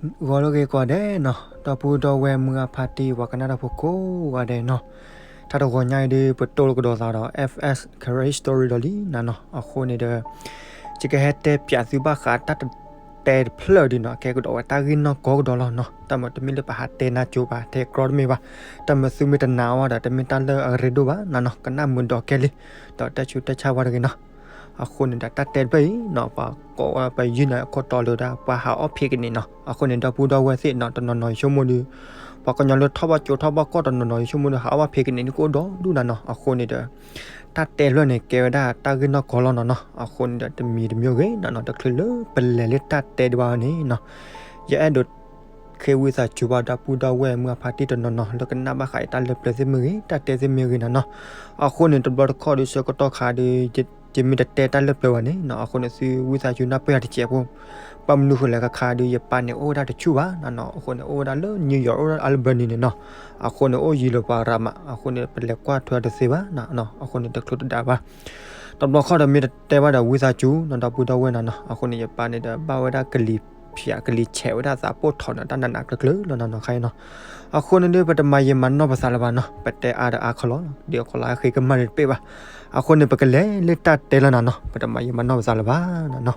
ဂီၤလၢဂ့ၤကိးဂၤဒဲးနီၤ, ဒီပုၢ်ဒီဝဲၢ်မုၢ်အဖါတံၢ် ပှၤကနၣ်တၢ်ဖိကိးဂၤဒဲးနီၤ, တၢ်တဂီၤညါအံၤဒုး ပတိၢ်လိာ်ကဒီးသးဒီး F S Karen Story ဒီးလံနၤနီၤ, အဃိန့ၣ်ဒီး ယကဟဲတဲပၠးသုဘၣ်ဃးတၢ်တတဲတဖျၢၣ်ဒုးနီၤ, ကဲကဒီးဝဲတၢ်ဂ့ၢ်နီၢ်ကီကဒီးလီၤနီၤ, တၢ်မၤတမ့ၢ်လၢပဟးတဲနၤကၠိဘၣ် တဲကြီတမ့ၢ်ဘၣ်, တၢ်မၤသုမ့ၢ်တနာ်ဝဲဒီး တမ့ၢ်တၢ်လၢအရ့ဒိၣ်ဘၣ်နၤနီၤ, ကနၣ်မုာ်ဒီးကဲလံ, ဒီးတဲဆူးတဲဆါဝဲတဂ့ၤနီၤ. အဃိန့ၣ်ဒီးတၢ်တဲတဖျၢၣ်အံၤနီၤ, ပှၤကိးဝဲပယုၢ်န့ၣ် အခိၣ်တီလၢဒၣ် ပှၤဟးအီၣ်ဖံးကန့ၢ်နီၤ, အဃိန့ၣ် ဒီပုၢ်ဒီဝဲၢ်သ့ၣ်နီၤ, တနီၤနီၤယဆိကမိၣ်ဒီး ပှၤကညီလၢထီၣ်ဘၣ်ကၠိထီၣ်ဘၣ်ကီၢ်တနီၤနီၤ ယဆိကမိၣ်ဒီး ဟးအီၣ်ဘၣ်ဖံးကန့ၢ်ဒုးကအိၣ်ဒီဒူၣ်နၤနီၤ, အဃိန့ၣ်ဒီး တၢ်တဲတဖျၢၣ်န့ၣ်ကဲဝဲဒၣ်တၢ်ဂ့ၢ်နီၢ်ကီလီၤနၤနီၤ, အဃိန့ၣ်ဒီးတမံၤတမံၤဂ့ၤနၤနီၤ, တချုးလၢပလဲၤလၢတၢ်တဲဒံးဘၣ်န့ၣ်နီၤ, ယအဲၣ်ဒိး ဃ့ဝံသးစူၤဘၣ်ဒီပုၢ်ဒီဝဲၢ်မုၢ်အဖါတံၢ်တနီၤနီၤ လၢကနၣ်ဘၣ်ဃးအံၤတၢ်လၢပျၢၤသ့ၣ်မ့ၢ်ဂ့ၤ တၢ်တဲသ့ၣ်မ့ၢ်ဂ့ၤနၤနီၤ, အဃိန့ၣ် တဘျီတခီၣ်ဒီးဆၢကတီၢ်ခါဒီး ယမ့ၢ်တတဲတၢ်လၢပျၢၤဘၣ်န့ၣ်နီၤ, အဃိန့ၣ်သုဝံသးစူၤနၢ်ပၢၢ်ယၤတစဲးဖိ, ဘၣ်မနုၤဃိလဲၣ်ခါခါဒီး ယပၢ်န့ၣ်အိၣ်ဝဲဒၣ်တဆူၣ်ဘၣ်နၤနီၤ, အဃိန့ၣ် အိၣ်ဝဲဒၣ်လၢ New York အိၣ်ဝဲဒၣ် Albany န့ၣ်နီၤ, အဃိန့ၣ် အိၣ်ယံၤလၢပှၤရၤမး, အဃိန့ၣ် ပလဲၤကွၢ်ထွဲတသ့ဘၣ်နၤနီၤ, အဃိန့ၣ် တချုးတဒါဘၣ် တဘျီခီၣ်ဒီးမ့ၢ်တတဲဘၣ်ဒီးဝံသးစူၤနီၤ ဒီပုၢ်ဒီဝဲၢ်နၤနီၤ, အဃိန့ၣ် ယပၢ်န့ၣ်ဒီးဘၣ်ဝဲဒၣ်ကလံၤဖၠးကလံၤဆဲးဝဲဒၣ်သးပိာ်ထီၣ်န့ၣ် တၢ်နးနးကျၢၤကျၢၤလီၤနၤနီၤခါအံၤနီၤ, အဃိန့ၣ်ဒီး ပတမၤယံာ်မၤနီၢ်ပသးလၢၤဘၣ်နီၤ, ပတဲအါဒီးအါခီလီၤ, ဒ်အီခီလီၤဃ့ကမၣ်န့ၣ်တပ့ၢ်ဘၣ်, အဃိန့ၣ် ပကလဲၤလၢတၢ်တဲလီၤနၤနီၤ, ပတမၤယံာ်မၤနီၢ်ပသးလၢၤဘၣ်နၤနီၤ.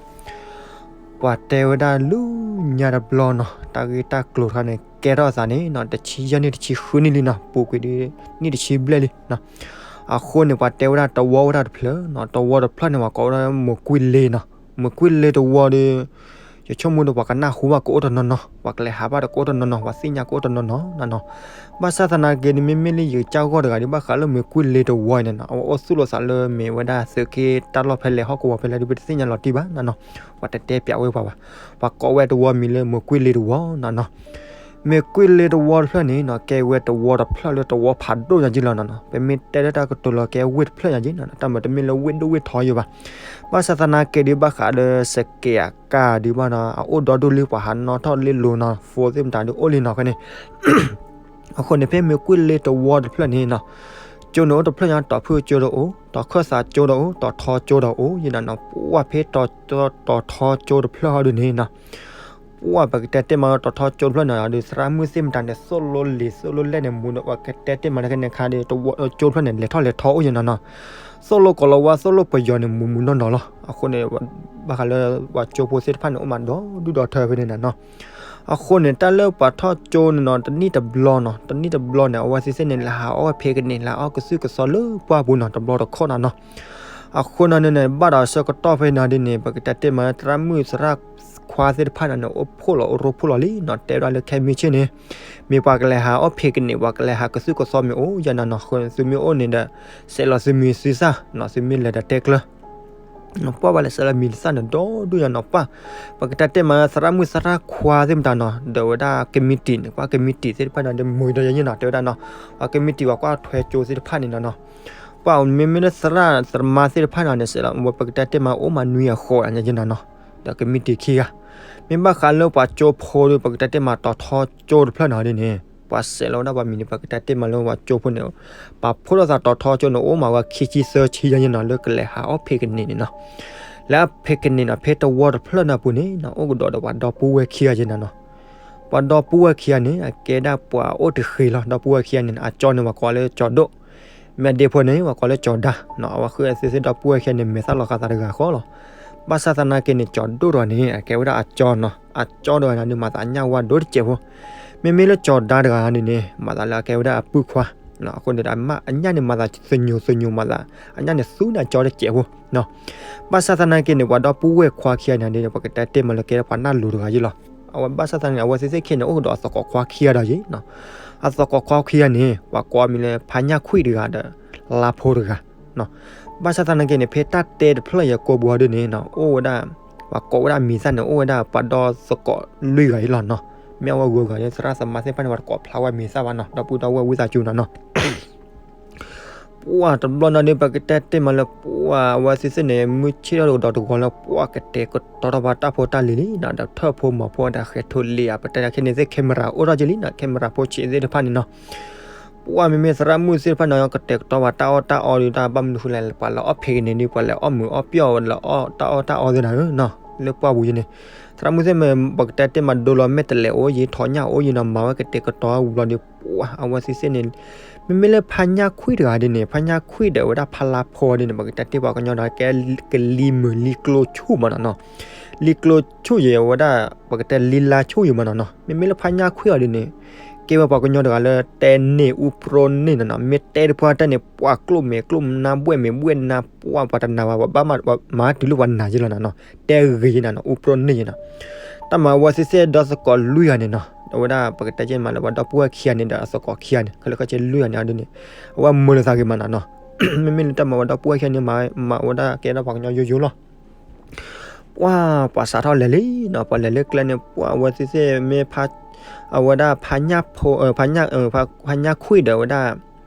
ပှၤတဲဝဲဒၣ်လၢညါတဘျီနီၤ, တၢ်ဂ့ၢ်တၢ်ကျိၤတခါန့ၣ် ကဲထီၣ်အသးန့ၣ်နီၤ, တဆံယဲၢ်နံၣ်တဆံဃုနံၣ်လံနီၤ, ပူၤကွံာ်ဒ်နံၣ်တဆံဘျဲၣ်လံနီၤ. အဃိန့ၣ် ပှၤတဲဝဲဒၣ်တဝီဝဲဒၣ်တဖျၢၣ်နီၤ, တဝီတဖျၢၣ်န့ၣ် ပှၤကိးဝဲဒၣ်မိၢ်ကွံလ့နီၤ, မိၢ်ကွံလ့တဝီဒီး ယဆိကမိၣ်ဒီး ပှၤကနၢ်ဟူဘၣ်ကအိၣ်တနီၤနီၤ, ပှၤကလဲၤဟးဘၣ်ဒီးကအိၣ်တနီၤနီၤ, ပှၤသ့ၣ်ညါကအိၣ်တနီၤနီၤနၤနီၤ. ဘၣ်ဆၣ်သနာ်က့န့ၣ် မ့မ့ၢ်လၢယကစၢ်ဂီၢ်တဂၤဒီး ဘၣ်ဃးလၢမိၢ်ကွံလ့တဝီအံၤန့ၣ်နီၤ, အဝဲအိၣ်သူၣ်လီၤသးလၢမ့ၢ်ဝဲဒၣ်သုးက့တၢ်လီၢ်ဖဲလဲၣ် ဟီၣ်ကဝီၤဖဲလဲၣ်ဒီး ပတသ့ၣ်ညါလီၤတံၢ်ဘၣ်နၤနီၤ, ပှၤတတဲပၠးဝဲပှၤဘၣ်. ပှၤကိးဝဲတဝီမံၤလၢမိၢ်ကွံလ့တဝီနၤနီၤ. မိၢ်ကွံလ့တဝီတဖျၢၣ်န့ၣ်နီၤ, ကဲဝဲတဝီတဖျၢၣ်လၢတဝီဖးဒိၣ်ညါက့လီၤနၤနီၤ. ပမ့ၢ်တဲလၢတၢ်ကတိၤလီၤ ကဲဝ့ၢ်တဖျၢၣ်ညါက့နၤနီၤ, တၢ်မၤတမ့ၢ်လၢဝ့ၢ်ဒိၣ်ဝ့ၢ်ထီယိာ်ဘၣ်. ဘၣ်ဆၣ်သနာ်က့ဒီး ဘၣ်ဃးဒီးစကဲးအကါဒုးဘၣ်နီၤ, အအိၣ်ဒီဒူၣ်လံ ပှၤဟးနီၣ်ထီၣ်လ့လိၤနီၤ, ဖိသ့ၣ်မတၤဒုးအိၣ်လံနီၤဖဲန့ၣ်. အဃိန့ၣ် ဖဲမိၢ်ကွံလ့တဝီတဖျၢၣ်န့ၣ်နီၤ, ကၠိန့ၣ်အိၣ်တဖျၢၣ်ညါ, တီၤဖုၣ်ကၠိဒီးအိၣ်, တီၤခၢၣ်သးကၠိဒီးအိၣ်, တီၤထီကၠိဒီးအိၣ်ယဲနၤနီၤ. ပှၢ်ဖဲတီၤထီကၠိတဖျၢၣ်ဟီဒုးန့ၣ်နီၤ, ပှၢ်ပကတဲတ့ၢ်မးလၢတီၤထီကၠိတဖျၢၣ်န့ၣ်ဒီး သရၣ်မုၣ်သ့ၣ်မတၤန့ၣ် သိၣ်လိလံာ်သိၣ်လိလဲၢ်န့ၣ် မူဒီး ပှၤကတဲတ့ၢ်မးလၢခဲန့ၣ်ခါဒီး ကၠိတဖျၢၣ်န့ၣ် လဲၤထီၣ်လဲၤထီအိၣ်ယဲနၤနီၤ. သိၣ်လိကိးလီၤဝါ သိၣ်လိပယီၤန့ၣ် မူမူနီၢ်နီၢ်လီၤ. အဃိန့ၣ် ဘၣ်ဃးလၢပှၤကၠိဖိသ့ၣ်တဖၣ်န့ၣ် အိၣ်မးဒီဒူၣ်ဒီထၢဖဲန့ၣ်နၤနီၤ. အဃိန့ၣ် တၢ်လၢပှၤထီၣ်ကၠိန့ၣ်နီၤ တနံၣ်တဘျီနီၤ, တနံၣ်တဘျီန့ၣ် အဝဲသ့ၣ်သ့ၣ်န့ၣ် လဲၤဟးအီၣ်ဖံးကန့ၢ် လဲၤအီၣ်ကသုၣ်ကသီလၢပှၢ်ပူၤနီၤ တဘျီတခီၣ်နၤနီၤ. အဃိန့ၣ်န့ၣ် ဘၣ်ဒီးဆၢကတီၢ်ဖဲနၤဒ်န့ၣ် ပကတဲတ့ၢ်မး သရၣ်မုၣ်သရၣ်ခွါသ့ၣ်တဖၣ်န့ၣ် အိၣ်ဖှိၣ်လီၤအိၣ်ရိဖှိၣ်လီၤလံနီၤ, တဲဝဲဒၣ်လၢခဲမုၢ်ဆ့ၣ်န့ၣ် မ့ၢ်ပှၤကလဲၤဟးအီၣ်ဖံးကန့ၢ် ပှၤကလဲၤဟးကသုၣ်ကသီမ့ၢ်အိၣ်ယဲနၤနီၤ, သုမ့ၢ်အိၣ်န့ၣ်ဒီး စဲးလီၤသုမံၤသုသၣ်နီၤ, သုမ့ၢ်လဲၤဒီးတဲကျၢၤ ပှၢ်ဘၣ်လဲၤစဲးလီၤမံၤသၣ်န့ၣ် ဒီဒူၣ်ယဲနၤနီၤ. ပှၢ် ပကတဲတ့ၢ်မး သရၣ်မုၣ်သရၣ်ခွါသ့ၣ်မတၤနီၤ, ဒီးဝဲဒၣ်ကမံးတံာ်န့ၣ် ပှၢ်ကမံးတံာ်သ့ၣ်တဖၣ်န့ၣ်ဒီး မုာ်ဒီးယဲန့ၣ်နီၤ, တဲဝဲဒၣ်နီၤ, ပှၤကမံးတံာ်ပှၤကွၢ်ထွဲကၠိသ့ၣ်တဖၣ်န့ၣ်နီၤနီၤ. ပှၢ်မ့မ့ၢ်လၢသရၣ်သမါသ့ၣ်တဖၣ်န့ၣ်န့ၣ် စဲးလီၤ ပကတဲတ့ၢ်မး အိၣ်မးနွံအဃိးယဲနၤနီၤ, ဒီးကမံးတံာ်ခံဂၤ. မ့ၢ်ဘၣ်ဃးလၢပှၤကၠိဖိဒီး ပကတဲတ့ၢ်မး တီၤထီကၠိတဖျၢၣ်န့ၣ်ဒ်န့ၣ် ပှၤစဲးလီၤဝဲဒၣ်ပှၤမံၤန့ၣ် ပကတဲတ့ၢ်မးလၢပှၤကၠိဖိန့ၣ် ပှၤဖိၣ်ထီၣ်သးတီၤထီကၠိန့ၣ် အိၣ်မးဝဲခံဆံသၢဆံယဲန့ၣ်နီၤ, လၢကလဲၤဟးအီၣ်ဖံးကန့ၢ်န့ၣ်နီၤ. လၢအဖံးကန့ၢ်နီၤ ဖဲတဝီတဖျၢၣ်န့ၣ်အပူၤန့ၣ်နီၤ အိၣ်ကဒီးဒီးပှၤဒီပုၢ်ဝဲၢ်ခံဂၤယဲနၤနီၤ. ပှၤဒီပုၢ်ဝဲၢ်ခံဂၤန့ၣ် အကဲဒၣ်ပှၤအိၣ်တဃ့လီၤ. ဒီပုၢ်ဝဲၢ်ခံဂၤန့ၣ် အကၠီန့ၣ် ပှၤကိးလၢကၠီၤဒိၣ်, မ့ၢ်အဒ့ဖိန့ၣ် ပှၤကိးလၢကၠီၤဒါနီၤ. အဝဲဃုအသုသ့ၣ်ဒီပုၢ်ဝဲၢ်ခံဂၤန့ၣ် မဲာ်သၣ်လီၤဃာ်သးတဂၤဃီလီၤ. ဘၣ်ဆၣ်သနာ်က့န့ၣ် ကၠီၤဒိၣ်တဂၤန့ၣ် အကဲဝဲဒၣ်အကၠီနီၤ, အကၠီတဂၤန့ၣ် မၤသးအညၣ်ဝါဒိၣ်တစဲးဖိ. မ့မ့ၢ်လၢကၠီၤဒါတဂၤန့ၣ်န့ၣ် မၤသးလၢအကဲဝဲဒၣ်အပုၢ်ခွါ, အဃိန့ၣ်ဒီး အညၣ်န့ၣ်မၤသးသညိၤသညိၤမၤသး, အညၣ်န့ၣ်သူန့ၢ်အကၠီတစဲးဖိ. ဘၣ်ဆၣ်သနာ်က့န့ၣ် ပှၤဒီပုၢ်ဝဲၢ်ခွါခံဂၤန့ၣ်ဒီး ပကတဲတ့ၢ်မးလၢကဲပှၤနၢ်လိၤတဂၤယဲလီၤ. အဝဲဘၣ်ဆၣ်သနာ်က့ အဝဲသ့ၣ်သ့ၣ်ခံန့ၣ် အိၣ်ကဒီးအသကိးခွါခံဂၤဒီးယဲနီၤ. အသကိးခွါခံဂၤန့ၣ် ပှၤကိးအမံၤလၢဖါညၣ်ခွံၣ်တဂၤဒီး လါဖိတဂၤ. ဘၣ်ဆၣ်သနာ်က့န့ၣ် ဖဲတၢ်တဲတဖျၢၣ်အံၤကိာ်ပူၤဒ်န့ၣ်နီၤ အိၣ်ဝဲဒၣ် ပှၤကိးဝဲဒၣ်မံၤသၣ်န့ၣ် အိၣ်ဝဲဒၣ်ပှၤဒီသကိးလွံၢ်ဂၤအံၤလီၤနီၤ. မ့ၢ်အဝဲဂုၤဂၤလၢသရၣ်သမါသ့ၣ်တဖၣ်န့ၣ် ပှၤတကိးဖျါဝဲမံၤသၣ်ဘၣ်နီၤ, ဒီပုၢ်ဒီဝဲၢ်ဝံသးစူၤနၤနီၤ. ပှၢ်တဘျီန့ၣ်ဒီး ပကတဲတ့ၢ်မးလၢ ပှၢ်အဝဲသ့ၣ်သ့ၣ်န့ၣ် မုၢ်ဆ့ၣ်ထီၣ်ဒီးတဂီၤလၢ ပှၢ်ကတဲာ်ကတီၤထီၣ်ဘၣ်တၢ်ဖိတၢ်လံၤလံနီၤ, ဒီးထၢၣ်ဖိမီၤဖိဒီး ဟဲထိးလံာ်ဧါ ပတဲဒၣ်ခဲန့ၣ်သ့ၣ် camera အိၣ်ထီၣ်က့လံနီၤ, camera ဖိဆံးသ့ၣ်တဖၣ်န့ၣ်နီၤ. ပှၢ်မ့မ့ၢ်သရၣ်မုၣ်သ့ၣ်တဖၣ်န့ၣ် ကတဲာ်ကတီၤဘၣ်တၢ်အီၣ်တၢ်အီဒီး တၢ်ဘၣ်မနုၤဃိလဲၣ် ပှၤလဲၤအီၣ်ဖံးကန့ၣ်ဒီး ပှၤလဲၤအီၣ်မုာ်အီၣ်ပျီၣ် လဲၤအီၣ်တၢ်အီၣ်တၢ်အီသ့ၣ်နၤဧၢနီၤ. လၢပှၢ်ပူၤယဲန့ၣ်, သရၣ်မုၣ်သ့ၣ်မ့ၢ် ပကတဲတ့ၢ်မးဒိလီၤ မ့ၢ်တလဲၤအိၣ်ယံၤ ထီၣ်ညၣ်အိၣ်ယံၤနီၤ မၤဝဲကတဲာ်ကတီၤဝံၤဘျီဒီး ပှၢ်အဝဲသ့ၣ်သ့ၣ်န့ၣ်, မ့မ့ၢ်လၢဖါညၣ်ခွံၣ်တဂၤဒ်န့ၣ် ဖါညၣ်ခွံၣ်ဒီးအဝဲဒၣ်ဖါလါဖိဒ်န့ၣ် ပကတဲတ့ၢ်ပှၤကညီတဂၤ ကဲကလံၤမုၢ်လံၤကျိဆူၣ်မးနီၤနီၤ, လံၤကျိဆူၣ်ယဲအဝဲဒၣ် ပကတဲလံၤလါဆူၣ်ယဲမးနီၤနီၤ, မ့မ့ၢ်လၢဖါညၣ်ခွံၣ်အီၤဒ်န့ၣ် ကဲဝဲပှၤကညီတဂၤလၢတဲန့ၢ် အူပြိန့ၢ်နီၤနီၤ, မ့ၢ်တဲတပှၢ်တဲန့ၣ် ပှၢ်ကျိၣ်မဲာ်ကျိၣ်နါဘှဲၣ်မဲာ်ဘှဲၣ်နါ ပှၢ်ပှၤတနာ်ဘၣ် ဘၣ်မၤတုၤလၢပှၤနာ်ယဲလီၤနီၤနီၤ, တဲဂ့ၤယဲနီၤနီၤ အူပြိန့ၢ်ယဲနီၤ, တၢ်မၤအဝဲသ့ၣ်သ့ၣ်ဒီးသကိးလွံၢ်ဂၤန့ၣ်နီၤ, အဝဲဒၣ်ပကတဲက့ၤမးလၢပှၤဒီပုၢ်ဝဲၢ်ခံဂၤန့ၣ်ဒီးအသကိးခံဂၤန့ၣ် ခဲလၢာ်ခဲဆ့လွံၢ်ဂၤန့ၣ်အီၤဒ်န့ၣ်, အဝဲမုာ်လိာ်သးဂ့ၤမးနီၤနီၤ, မ့မ့ၢ်လၢတၢ်မၤဝဲဒီပုၢ်ဝဲၢ်ခံဂၤန့ၣ် မၤဝဲဒၣ်ကဲဒၣ်ပှၤကညီယိယိလီၤ ပှၢ်ပှၤစးထီၣ်လဲၤလံနီၤ, ပှၤလဲၤလၢကျဲန့ၣ် ပှၢ်အဝဲသ့ၣ်သ့ၣ်မ့ၢ်ဖး, အဝဲဒၣ်ဖးညၣ်ဖိ, ဖးညၣ်ခွံၣ်ဒီးအဝဲဒၣ်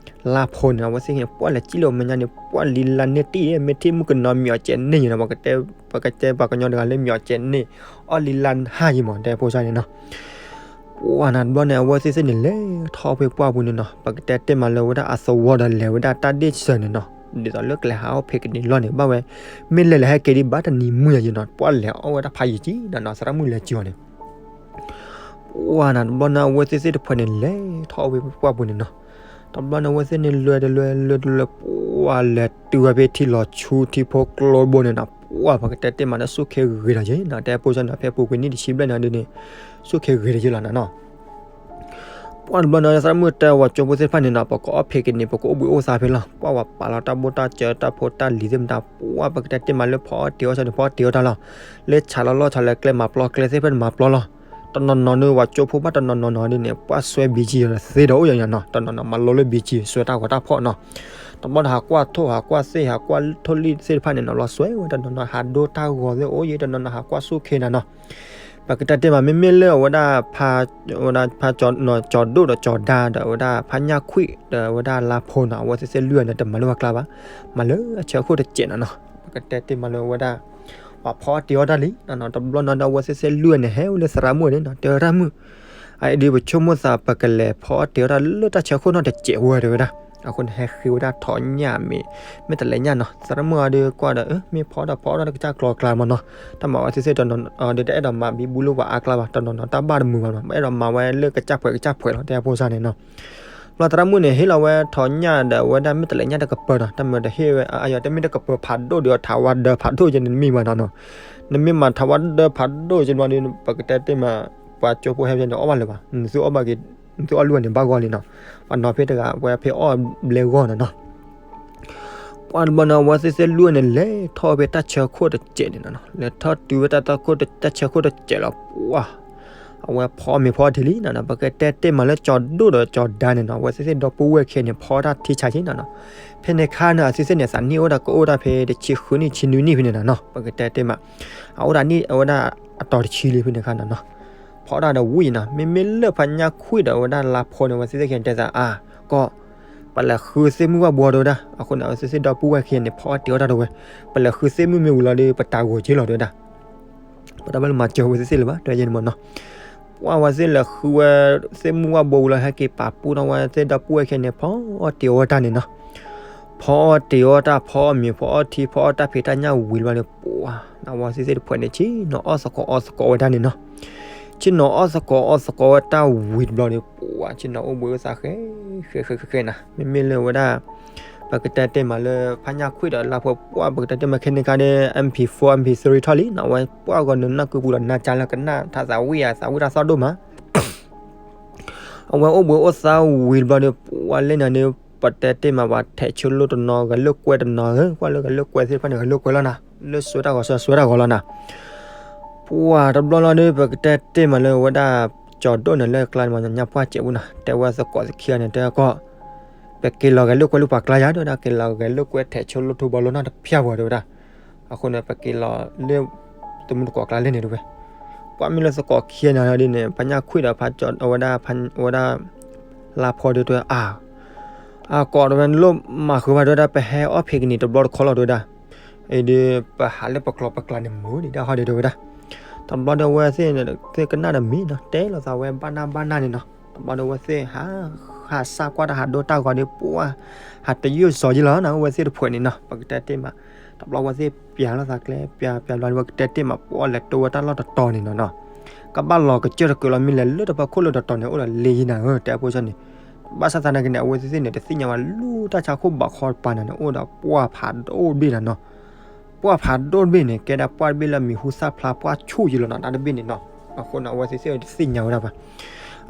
လါဖိန့ၣ် အဝဲသ့ၣ်န့ၣ် ပှၢ်လဲၤစံၣ်လၢမဲာ်ညါန့ၣ် ပှၢ်လံၤလါန့ၢ်တံၢ် မ့ၢ်ထံၣ်မုၣ်ကနီၤမ့ၢ်အီၤကဲးန့ၢ်ယဲနီၤ, ပကတဲပှၤကညီတဂၤလၢမ့ၢ်အီၤကဲးန့ၢ်, အီၣ်လံၤလါဟါယံၤမး တဲဖိစၢ်န့ၣ်နီၤ ပှၢ်န့ၣ်တဘျီန့ၣ် အဝဲသ့ၣ်သ့ၣ်န့ၣ် လဲၤထီၣ်ဖဲပှၢ်ပူၤန့ၣ်နီၤ, ပကတဲတ့ၢ်မးလၢဝဲဒၣ်အသဝီဒီးလဲၤဝဲဒၣ်တၢ်ဒ့ၣ်စၢၤန့ၣ်နီၤ, ဒ်သိးလၢကျဲဟးအီၣ်ဖံးကနံၤလီၢ်န့ၣ် ဘၣ်ဝဲ, မ့ၢ်လဲၤလဲၤဟဲက့ၤဒံးဘၣ်တနံၤမုၢ်ယဲနီၤ, ပှၢ်လဲၤအီၣ်ဝဲဒၣ်ဖးယံၤကံနီၤနီၤ, သရၣ်မုၣ်လဲၤကံအီၤန့ၣ် ပှၢ်န့ၣ်တဘျီန့ၣ် အဝဲသ့ၣ်သ့ၣ်တဖၣ်န့ၣ် လဲၤထီၣ်အီၣ်ဖဲပှၢ်ပူၤန့ၣ်နီၤ, တဘျီန့ၣ် အဝဲသ့ၣ်န့ၣ်လွဲတလွဲလွဲတလွဲ ပှၢ်လဲၤတုၤဝဲဖဲထံလီၤဆူထံဖိကျိဘိန့ၣ်နီၤ, ပှၢ်ပကတဲတ့ၢ်မးလၢစူၢ်က့ၤဂ့ၤဒီးယဲနီၤ, တဲဖိစၢ်န့ၣ် ဖဲပူၤကွံာ်နံၣ်တဆံဘျဲၣ်န့ၣ်ဒ်န့ၣ် စူၢ်က့ၤဂ့ၤဒီးယဲလီၤနီၤနီၤ ပှၢ်တဘျီန့ၣ် သရၣ်မုၣ်တဲဝဲကၠိဖိသ့ၣ်တဖၣ်န့ၣ်နီၤ, ပကအီၣ်ဖံးကနံၤ ပကအိၣ်ဘှံးအိၣ်သါဖဲလီၤ, ပှၢ်ဝဲပာ်လီၤတၢ်ဘိၣ်တၢ်စၢတၢ်ဖိတၢ်လံၤသ့ၣ်မတၤ ပှၢ်ပကတဲတ့ၢ်မးလၢဖီအီၣ်တ့ၤအီၣ်စၢန့ၣ် ဖီအီၣ်တ့ၤအီၣ်တၢ်လီၤ, လၢဆးလီၤလီၢ်ဆးလၢကျဲမၤပျီကျဲသ့ၣ်တဖၣ်န့ၣ်မၤပျီလီၤ, တနီၤနီၤန့ၣ် ပှၤကၠိဖိဘၣ်တနီၤနီၤနီၤဒ်န့ၣ် ပှၢ်စွဲဘံကံသ့ဒီးအိၣ်ယဲနီၤနီၤ, တနီၤနီၤမၤလိလၢဘံကံ စွဲတၢ်ဂီၤတၢ်ဖီၣ်နီၤ, တဘျီန့ၣ်ဟးကွၢ်ထိၣ် ဟးကွၢ်သ့ၣ် ဟးကွၢ်ထိၣ်လံၣ်သ့ၣ်တဖၣ်န့ၣ်နီၤ လီၤစွဲဝဲ, တနီၤနီၤဟးဒိတၢ်ဂီၤသ့ၣ်အိၣ်ယဲ, တနီၤနီၤဟးကွၢ်စူၢ်က့ၤနၤနီၤ ပကတဲတ့ၢ်မး မ့မ့ၢ်လၢအဝဲဒၣ် ဖး, အဝဲဒၣ်ဖးကၠီၤဒိၣ်ဒီးကၠီၤဒါဒီး အဝဲဒၣ်ဖးညၣ်ခွံၣ်ဒီး အဝဲဒၣ်လါဖိနီၤ, အဝဲသ့ၣ်သ့ၣ်လွံၢ်ဂၤန့ၣ် တမၤလၢပှၤကျါဘၣ်, မၤလၢအဆၢခိၣ်တစဲးနီၤနီၤ, ပကတဲတ့ၢ်မးလၢအဝဲဒၣ် ပှၤဖီအီၣ်တ့ၤအီၣ်တၢ်လံနီၤနီၤ, တဘျီနီၤဒီး အဝဲသ့ၣ်သ့ၣ်လွံၢ်ဂၤန့ၣ် ဟဲဝဲလၢသရၣ်မုၣ်န့ၣ်နီၤ, တဲသရၣ်မုၣ် အအံၤဒုးပဆိကမိၣ်သး ပကလဲၤဖီအီၣ်တ့ၤအီၣ်တၢ်လၢတၢ်ဆၢခိၣ်နီၢ်တစဲးဝဲတဲဝဲဒၣ်, အဃိန့ၣ် ဟဲဃ့ဝဲဒၣ်ထီၣ်ညၣ်မ့ၢ် မ့ၢ်တလဲၤညၣ်နီၤ, သရၣ်မုၣ်အီၤဒုးကွၢ်ဒီး မ့ၢ်ဖီအီၣ်တၢ်ဖီအီၣ်တၢ်တကစၢ်ကျီၤကျါမးနီၤ, တၢ်မၤဝဲသ့ၣ်သ့ၣ်တနီၤနီၤဒီး တအဲၣ်ဒိးမၤဘံဘူလၢပှၤအါကျါဘၣ်, တနီၤနီၤတၢ်ဘၣ်တမုာ်ဘၣ်နီၤ, အဲၣ်ဒိးမၤဝဲလၢကစၢ်ဖှဲးကစၢ်ဖှဲးလီၤ တဲဖိစၢ်န့ၣ်နီၤ ဘျီသရၣ်မုၣ်န့ၣ် ဟ့ၣ်လီၤဝဲထီၣ်ညၣ်ဒီး အဝဲဒၣ်မ့ၢ်တလဲၤညၣ်တကပၤနီၤ, တၢ်မၤဒီးဟ့ၣ်ဝဲ အယီၤတမ့ၢ်တကပၤဖးဒိၣ်ဒီး ထးဝါဒၢဖးဒိၣ်ကဲန့ၣ် နမ့ၢ်မၤနီၤနီၤ, နမ့ၢ်မၤထးဝါဒၢဖးဒိၣ်ကဲဘျီဒီး ပကတဲတ့ၢ်မး ပှၤကၠိဖိဟဲဖဲန့ၣ် အီၣ်ဘၣ်လၢၤဘၣ်, နသုအီၣ်ဘၣ်က့ၤ, နသုအီၣ်လွံၢ်ဂၤန့ၣ် ဘၣ်ဂီၢ်လံနီၤ, ပှၤနီၤဖဲတဂၤ ဝဲဖဲအီၣ်ဘျဲဂီၢ်နီၤနီၤ ပှၢ်တဘျီန့ၣ် အဝဲသ့ၣ်သ့ၣ်လွံၢ်ဂၤန့ၣ် လဲၤထီၣ်ဖဲတၢ်ဆၢခိၣ်တစဲးန့ၣ်နီၤ, လဲၤထီၣ်တုၤဝဲတၢ်ဆၢခိၣ်တစဲးလီၤ ပှၢ် အဝဲဖီအီၣ်မ့ၤဖီအီၣ်ထံလံနီၤနီၤ, ပကတဲတ့ၢ်မးလၢကၠီၤဒိၣ်ဒီးကၠီၤဒါန့ၣ်နီၤ, အဝဲသ့ၣ်သ့ၣ်ဒီပုၢ်ဝဲၢ်ခံဂၤန့ၣ် ဖီတၢ်ထံဆါက့နီၤနီၤ, ဖဲန့ၣ်ခါန့ၣ် အဝဲသ့ၣ်သ့ၣ်န့ၣ် သးနံၣ်အိၣ်ဒၣ်ကအိၣ်ဒၣ်ဖဲတဆံဃုနံၣ် ဆံနွံနံၣ်ဖဲန့ၣ်နီၤနီၤ, ပကတဲတ့ၢ်မး အအိၣ်ဒၣ်နံၣ် အဝဲဒၣ်အတီၤတဆံလံဖဲန့ၣ်ခါနီၤနီၤ, ဖီအီၣ်တၢ်ဒီးဝံၤနီၤ, မ့မ့ၢ်လၢဖါညၣ်ခွံၣ်ဒီးအဝဲဒၣ်လါဖိန့ၣ် အဝဲသ့ၣ်သ့ၣ်ခံဂၤန့ၣ် တဲသးအါကီး ပလဲၤဃုသ့ၣ်မုၣ်ဝၣ်ဘိတဲဝဲဒၣ်, အဃိန့ၣ် အဝဲသ့ၣ်သ့ၣ်ဒီပုၢ်ဝဲၢ်ခံဂၤန့ၣ် ဖီအီၣ်တ့ၤအီၣ်တၢ်တဲဝဲ, ပလဲၤဃုသ့ၣ်မုၣ်မ့ၢ်ဝံၤလီၤဒီး ပတၢ်ဂီၤက့ၤလီၤတဲဝဲဒၣ်, ပတဘၣ်လၢမၤစၢၤဝဲသ့ၣ်သ့ၣ်လၢၤဘၣ် တဲယဲန့ၣ်မးနီၤ, ပှၢ်ဝဲသ့ၣ်လဲၤဃုဝဲ သ့ၣ်မုၣ်ဝၣ်ဘိဝံၤလီၤ ဟဲက့ၤပာ်ပူထီၣ်ဝဲသ့ၣ်ဒီပုၢ်ဝဲၢ်ခံဂၤန့ၣ် ဖီအီၣ်တ့ၤအီၣ်တၢ်န့ၣ်နီၤ, ဖီအီၣ်တ့ၤအီၣ်တၢ် ဖီအီၣ်မ့ၤ ဖီအီၣ်ထံ ဖီအီၣ်တၢ်ဖံးတၢ်ညၣ်ဝံၤတဘျီန့ၣ် ပှၢ် အဝဲသ့ၣ်သ့ၣ်တဖုန့ၣ် ဆ့ၣ်နီၤအီၣ်သကိးအီၣ်သကိးဝဲဒၣ်န့ၣ်နီၤ, ဆ့ၣ်နီၤအီၣ်သကိးအီၣ်သကိးဝဲတၢ်ဝံၤတဘျီန့ၣ် ပှၢ် ဆ့ၣ်နီၤအိၣ်ဘှံးအိၣ်သါဃဲ ဃဲဃဲဃဲဃဲနီၤ, မ့မ့ၢ်လၢဝဲဒၣ် ပကတဲတ့ၢ်မးလၢ ဖါညၣ်ခွံၣ်ဒီးလါဖိ ပှၢ် ပကတဲတ့ၢ်မးခဲန့ၣ်ခါဒီး MP four MP three ထီၣ်လံနီၤ, အဝဲပှၢ်ဂီၤနုာ်နၢ်ကုပူၤဒီး နၢ်ကၢ်လၢကနၣ်ထါသးဝံၣ်ဧါ သးဝံၣ်တၢ်သီၣ်ဒိၣ်မး အဝဲအိၣ်ဘှံးအိၣ်သါဝံၤတဘျီဒီး ပှၢ်လဲၣ်န့ၣ်ဒီး ပတဲတ့ၢ်မးပှၤထဲးဆိလိၣ်တနီၤ ဂဲၤလိာ်ကွဲတနီၤ ကွၢ်လၢဂဲၤလိာ်ကွဲသ့ၣ်တဖၣ်န့ၣ် ဂဲၤလိာ်ကွဲလီၤနီၤ, လၢစွဲတၢ်ဂီၤစွဲတၢ်ဂီၤလီၤနီၤ, ပှၢ်တဘျီလီၤဒီး ပကတဲတ့ၢ်မးလၢဝဲဒၣ် ကၠီၤဒိၣ်န့ၣ်လၢကျါန့ၣ်မး ညါပှၢ်စဲးပူၤနီၤ တဲဝဲသကိးသခံဂၤန့ၣ် တဲကီး ပက့ၤလီၤဂဲၤလိာ်ကွဲလၢပှၤကျါယၤ တဲဝဲဒၣ် က့ၤလီၤဂဲၤလိာ်ကွဲထဲးဆိလိၣ်ထူဘီလိၣ်နီတဖၠၣ်ဝဲ တဲဝဲဒၣ်, အဃိန့ၣ် ပက့ၤလီၤလၢ သမုၢ်သကိးကျါလဲၣ်န့ၣ်တဲဝဲ, ပှၢ်မ့ၢ်လၢသကိးခံဂၤန့ၣ်ဒ်န့ၣ် ဖါညၣ်ခွံၣ်ဒီး ဖါကၠီၤ အဝဲဒၣ် အဝဲဒၣ် လါဖီဒီးတဲဝဲ အါ အကိးတဲဝဲ နလိၣ်မၤဃုာ်ဘၣ်တဲဝဲဒၣ် ပဟဲအီၣ်ဖံးကနံၤတဘျီတခီလီၤတဲဝဲဒၣ်, အံၤဒီး ပဟးလၢပကျီပကျါန့ၣ်မုာ်ဒံးဒၣ်ဟီဒံးတဲဝဲဒၣ်, တဘျီဒီးအဝဲသ့ၣ်သ့ၣ်ကနၣ်ဒီးမံနီၤ တဲလိာ်သးဝဲဘၣ်နၢ်ဘၣ်နၢ်န့ၣ်နီၤ, တဘျီဒီးအဝဲသ့ၣ်ဟး ဟးစၢ်ကွၢ်တၢ်ဟးဒိတၢ်ဂီၤဒီး ပှၢ် ဟးတယုၢ်စီၤယံလီၤနီၤ အဝဲသ့ၣ်တဖုန့ၣ်နီၤ ပကတဲတ့ၢ်မး တဘျီအဝဲသ့ၣ်ပျးလိာ်သးကျဲ ပျးပျးဘျီန့ၣ် ပကတဲတ့ၢ်မး ပှၢ်လဲၤတိဝဲတၢ်လီၢ်တတီၤန့ၣ်နီၤနီၤ, ကဘၣ်လီၤကစၢၢ်တကုးလီၤ မ့ၢ်လဲၤလၢတဖၣ်ခိၣ်လၢတတီၤန့ၣ် အိၣ်ဒီးလ့ယံၤနၤဧၢ တဲအဖိဆၢန့ၣ်, ဘၣ်ဆၣ်သနာ်က့န့ၣ် အဝဲသ့ၣ်သ့ၣ်န့ၣ် တသ့ၣ်ညါဝဲလၢတၢ်ဆါခိၣ်ဘးခီတပၤန့ၣ်န့ၣ် အိၣ်ဒီးပှၢ်ဖးဒိၣ်တဘ့ၣ်နၤနီၤ, ပှၢ်ဖးဒိၣ်တဘ့ၣ်န့ၣ် ကဲဒၣ်ပှၢ်တဘ့ၣ်လၢမံၤဟူသၣ်ဖျါ ပှၢ်ဆူၣ်ယံၤလီၤနီၤ တၢ်တဘ့ၣ်န့ၣ်နီၤ, အဃိန့ၣ် အဝဲသ့ၣ်သ့ၣ်တသ့ၣ်ညါဝဲဒၣ်ဘၣ်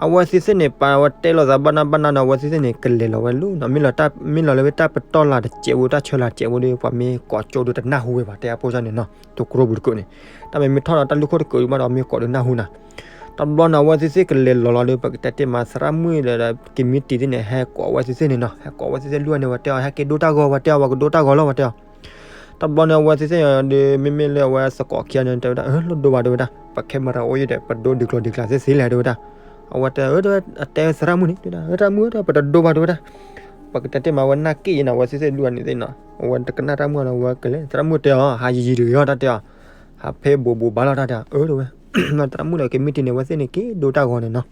အဝဲသ့ၣ်သ့ၣ်န့ၣ် ပာ်ဝဲတဲလိာ်သးဘၣ်နၢ်ဘၣ်နၢ်ဒီး အဝဲသ့ၣ်သ့ၣ်န့ၣ် ကလဲၤလီၤဝဲလၢနီၤ, မ့ၢ်လီၤလၢဝဲတၢ်ပတီၢ်လၢ်တစဲးဖိ တၢ်ဆၢလၢ်တစဲးဖိဒီး ပှၤမ့ၢ်ကိးကၠိဒီးတနၢ်ဟူဝဲဘၣ် တဲအဖိဆၢန့ၣ်နီၤ, တကြိပူၤတကုးန့ၣ်, တၢ်မ့မ့ၢ်ထီၣ်ဒီးတၢ်လူၢ်ခိၣ်တကုးဘၣ်ဒီး မ့ၢ်ကိးဒီးနၢ်ဟူနၤ, တဘျီန့ၣ် အဝဲသ့ၣ်သ့ၣ်ကလဲၤလီၤလီၤဒီး ပကတဲတ့ၢ်မး သရၣ်မုၣ်ဒီး ကမံးတံာ်သ့ၣ်န့ၣ် ဟဲကိးအဝဲသ့ၣ်သ့ၣ်န့ၣ်နီၤ, ဟဲကိးအဝဲသ့ၣ်သ့ၣ်လွံၢ်ဂၤန့ၣ် ဝဲတဲအီၤ ဟဲက့ၤဒိတၢ်ဂီၤ ဝဲတဲအီၤ ပှၤကဒိတၢ်ဂီၤလီၤ ဝဲတဲအီၤ တဘျီန့ၣ် အဝဲသ့ၣ်သ့ၣ်ဒီး မ့မ့ၢ်လၢအဝဲသကိးခံဂၤန့ၣ် တဲဝဲဒၣ် အၢ လိၣ်ဒိဘၣ် တဲဝဲဒၣ် ပခဲမၤရၤအိၣ်ယံၤဒီး ပဒိဒုးကျိၤဒုးကျဲသ့သ့လဲၣ် တဲဝဲဒၣ်, အဝဲတဲ အတဲသရၣ်မုၣ်န့ၣ် တဲဝဲဒၣ် သရၣ်မုၣ်ဒီး ပတဒိဘၣ် တဲဝဲဒၣ်, ပကတဲတ့ၢ်မး အဝဲနာ်က့ၣ်ယံၤန့ၣ် အဝဲသ့ၣ်သ့ၣ်လွံၢ်ဂၤန့ၣ်သ့ၣ်နီၤ, အဝဲတကနၣ်တၢ်မုၣ်န့ၣ် အဝဲကလဲၤ သရၣ်မုၣ်တဲအီၤ ဟးယံၤယံၤတဂ့ၤအီၤ တၢ်တဲအီၤ, ဟးဖဲဘူးဘူးဘၣ်လီၤ တၢ်တဲအီၤ အၢ တဲဝဲ, သရၣ်မုၣ်ဒီး ကမံးတံာ်န့ၣ် အဝဲသ့ၣ်န့ၣ် က့ၤဒိတၢ်ဂီၤန့ၣ်နီၤ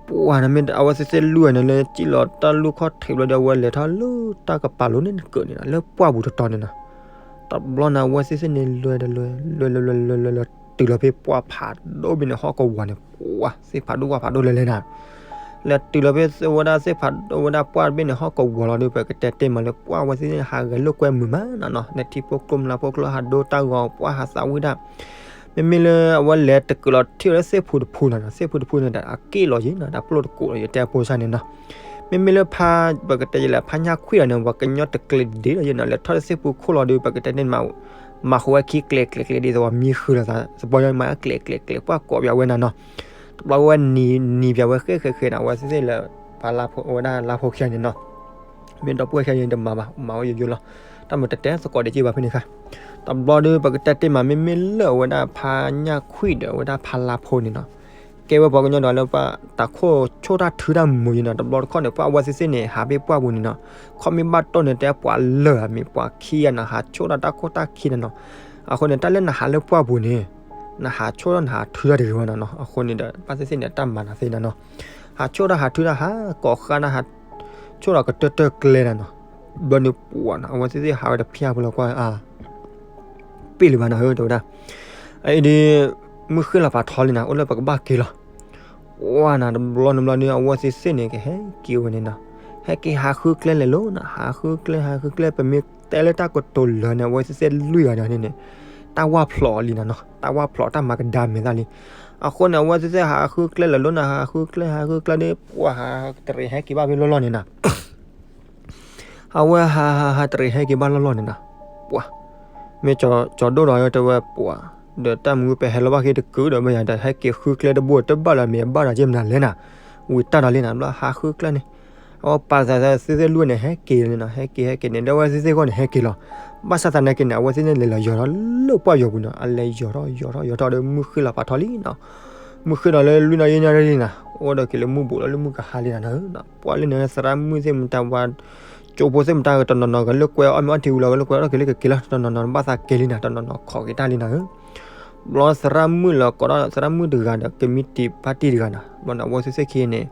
ပှၢ်န့ၣ်မ့ၢ် အဝဲသ့ၣ်သ့ၣ်လွံၢ်ဂၤန့ၣ်လၢ စံၣ်လီၤတၢ်လူၢ်ခီၣ်ထံးဘျီဒီး အဝဲလဲၤထီၣ်လၢတၢ်ကပၤလိၤန့ၣ်တကုးန့ၣ်နီၤ, လၢပှၢ်ပူၤတတီၤန့ၣ်နီၤ, တဘျီန့ၣ် အဝဲသ့ၣ်သ့ၣ်န့ၣ် လဲၤဒီးလဲၤ လဲၤလဲၤလဲၤလဲၤလဲၤ တုၤလီၤဖဲပှၢ်ဖးဒိၣ်ဘ့ၣ်န့ၣ် ဟီၣ်ကဝီၤန့ၣ် ပှၢ် သ့ၣ်ဖးဒိၣ်ဝၣ်ဖးဒိၣ်လဲၤလဲၤနၤ လဲၤတုၤလီၤဖဲဝဲဒၣ်သ့ၣ်ဖးဒိၣ်ဝဲဒၣ်ပှၢ်တဘ့ၣ်န့ၣ် ဟီၣ်ကဝီၤလီၤဒီး ပကတဲတ့ၢ်မးလၢပှၢ် အဝဲသ့ၣ်သ့ၣ်န့ၣ် ဟးဂဲၤလိာ်ကွဲမုာ်မးနၤနီၤ, လဲၤထံဖိကျိ မျးဖိကျိ ဟးဒိတၢ်ဂီၤ ပှၢ်ဟးသးဝံၣ်ဒၣ် မ့မ့ၢ်လၢအဝဲလဲၤတကုးလီၤထံၣ်ဝဲလၢသ့ၣ်ဖူတဖူနၤနီၤ, သ့ၣ်ဖူတဖူန့ၣ်ဒီး အက့ၣ်လီၤယံၤနီၤ, တၢ်ပျိၢ်တကိးလီၤယံၤ တဲအဖိဆၢန့ၣ်နီၤ, မ့မ့ၢ်လၢဖါ ပကတဲယလဲၣ် ဖါညၣ်ခွံၣ်လီၤန့ၣ် ပှၤကညီတကျဲၤဒ်လီၤယံၤနီၤ, လဲၤထီၣ်လၢသ့ၣ်ဖူခိၣ်လီၤဒီး ပကတဲန့ၣ်မး မၤဃုာ်ဝဲခံကျဲၤကျဲၤကျဲၤဒ်သိးပှၤမံဃုာ်လီၤသး သပှၢ်ယီၤမၤကျဲၤကျဲၤကျဲၤ ပှၢ်ကိးပၠးဝဲနၤနီၤ, တဘျီဝဲနံၤပၠးဝဲဃဲဃဲဃဲနၤ အဝဲသ့ၣ်သ့ၣ်လၢ ပှၤလါဖိဝဲဒၣ်လါဖိခံဂၤန့ၣ်နီၤ မ့ၢ်ဒီပုၢ်ဝဲၢ်ခံဂၤန့ၣ် တမၤဘၣ် မၤဝဲယိယိလီၤ, တၢ်မ့ၢ်တတဲသကိးဒီးက့ၤဘၣ်ဖဲန့ၣ်ခါ, တဘျီဒီး ပကတဲတ့ၢ်မး မ့မ့ၢ်လၢအဝဲဒၣ်ဖါညၣ်ခွံၣ်ဒီး အဝဲဒၣ်ဖါလါဖိန့ၣ်နီၤ, ကဲဝဲပှၤကညီဒီးလၢပှၤတၢ်ခိၣ်ဆိၣ်တၢ်ထုတၢ်မုာ်ယံၤနီၤ, တဘျီတခီၣ်န့ၣ် ပှၢ်အဝဲသ့ၣ်သ့ၣ်န့ၣ် ဟးဖဲပှၢ်ပူၤန့ၣ်နီၤ, ခီမ့ၢ်ဘၣ်တိၢ်န့ၣ် တဲပှၤလၢာ်ဧါ မ့ၢ်ပှၤခံဂၤနီၤ ဟးဆိၣ်ဒီးတၢ်ခိၣ်တၢ်ခံန့ၣ်နီၤ, အဃိန့ၣ် တၢ်လၢနဟးလၢပှၢ်ပူၤန့ၣ် နဟးဆိၣ်ဒီးနဟးထုတၢ်တဂ့ၤဝဲနၤနီၤ, အဃိန့ၣ်ဒီး ပှၢ်သ့ၣ်သ့ၣ်န့ၣ် တၢ်မၤနၤသ့နၤနီၤ, ဟးဆိၣ်ဒီးဟးထုတၢ် ဟးကိးဃါနၤ ဟးဆိၣ်ဒီးကတၢၢ်တၢၢ်ကျဲနၤနီၤ, ဘျီန့ၣ်ပှၢ်နီၤ အဝဲသ့ၣ်သ့ၣ်ဟးဝဲတဖျၢၣ်ဖိလီၤကွၢ် ပ့ၢ်လံဘၣ်နၤဧၢ တဲဝဲဒၣ်, အအံၤဒီး မုၢ်ဃ့ၢ်လီၤဖးထီလံနၤ အိၣ်လၢပကဘၣ်က့ၤလီၤ, ပှၢ်နၤ တဘျီနဘျီန့ၣ် အဝဲသ့ၣ်သ့ၣ်န့ၣ် ကဟဲက့ၤဝဲန့ၣ်နီၤ, ဟဲက့ၤဟးဃုကျဲလဲၤလိၤနၤ ဟးဃုကျဲ ဟးဃုကျဲ ပမ့ၢ်တဲလၢတၢ်ကတိၤလၢာ်န့ၣ် အဝဲသ့ၣ်သ့ၣ်လွံၢ်ဂၤန့ၣ်န့ၣ် တၢ်ဝၣ်ဖျိးလံနၤနီၤ, တၢ်ဝၣ်ဖျိးတၢ်မၤကဒါမဲာ်သၣ်လံ, အဃိန့ၣ် အဝဲသ့ၣ်သ့ၣ်ဟးဃုကျဲလဲၤလိၤနၤ ဟးဃုကျဲ ဟးဃုကျဲဒီး ပှၢ်ဟးတရံးဟဲက့ၤဘၣ်ဖဲလီၢ်လီၢ်န့ၣ်နၤ အဝဲဟးဟးဟးတရံးဟဲက့ၤဘၣ်လီၢ်လီၢ်န့ၣ်နၤ, ပှၢ် မ့ၢ်ကၠီဒိၣ်ဒီးတဲဝဲပှၢ်, ဒီးတၢ်မုၢ်ပဟဲလီၤဘၣ်က့ၤတကုာ်ဒီး မ့ၢ်ယၤဒီး ဟဲက့ၤဃုကျဲတဘိတဘၣ်လၢၤ မ့ၢ်အဘၣ်ဒီးက့ၤမနုၤလဲၣ်နၤ, ဝံၤတၢ်ဒီးလံနၤ ဘျီဟးဃုကျဲန့ၣ်, အဝဲပာ်သးသ့ၣ်သ့ၣ်လွံၢ်န့ၣ် ဟဲက့ၤလံနၤ ဟဲက့ၤဟဲက့ၤန့ၣ် ဒီးအဝဲသ့ၣ်သ့ၣ်ဂီၢ်န့ၣ် ဟဲက့ၤလီၤ, ဘၣ်ဆၣ်သနာ်က့န့ၣ် အဝဲသ့ၣ်န့ၣ်လဲၤလီၤယီၤထီၣ်လၢပှၢ်ယီၤပူၤနီၤ အလဲၤယီၤထီၣ်ယီၤထီၣ်ယီၤထီၣ်ဒီး မုၢ်ဃ့ၢ်လီၤဖးထီလံနီၤ မုၢ်ဃ့ၢ်ဒီးလၢလွံၢ်နၣ်ရံၣ်နၣ်ရံၣ်နၤ, အိၣ်ဒီးက့ၤလၢမုၢ်ဘူးလီၤလၢမုၢ်ကဟါလံနၤ, ပှၢ်လၢန့ၣ် သရၣ်မုၣ်သ့ၣ်မတၤ ပှၤကၠိဖိသ့ၣ်မတၤ တနီၤနီၤ ကလၢကွဲအီၣ်မ့ၤအီထံဝံၤလီၤ ကလၢကွဲအီၣ်တၢ်က့ၤလၢကက့ၤလီၤ တနီၤနီၤ ဘၣ်သးက့ၤလံနၤ တနီၤနီၤ ခိးက့ၤတၢ်လံနၤဧၢ, ဘျီသရၣ်မုၣ်လၢကိးဒီး သရၣ်မုၣ်တဂၤဒီး ကမံးတံာ်ဖါတံၢ်တဂၤနၤ ဘျီန့ၣ် အဝဲသ့ၣ်သ့ၣ်ခံန့ၣ်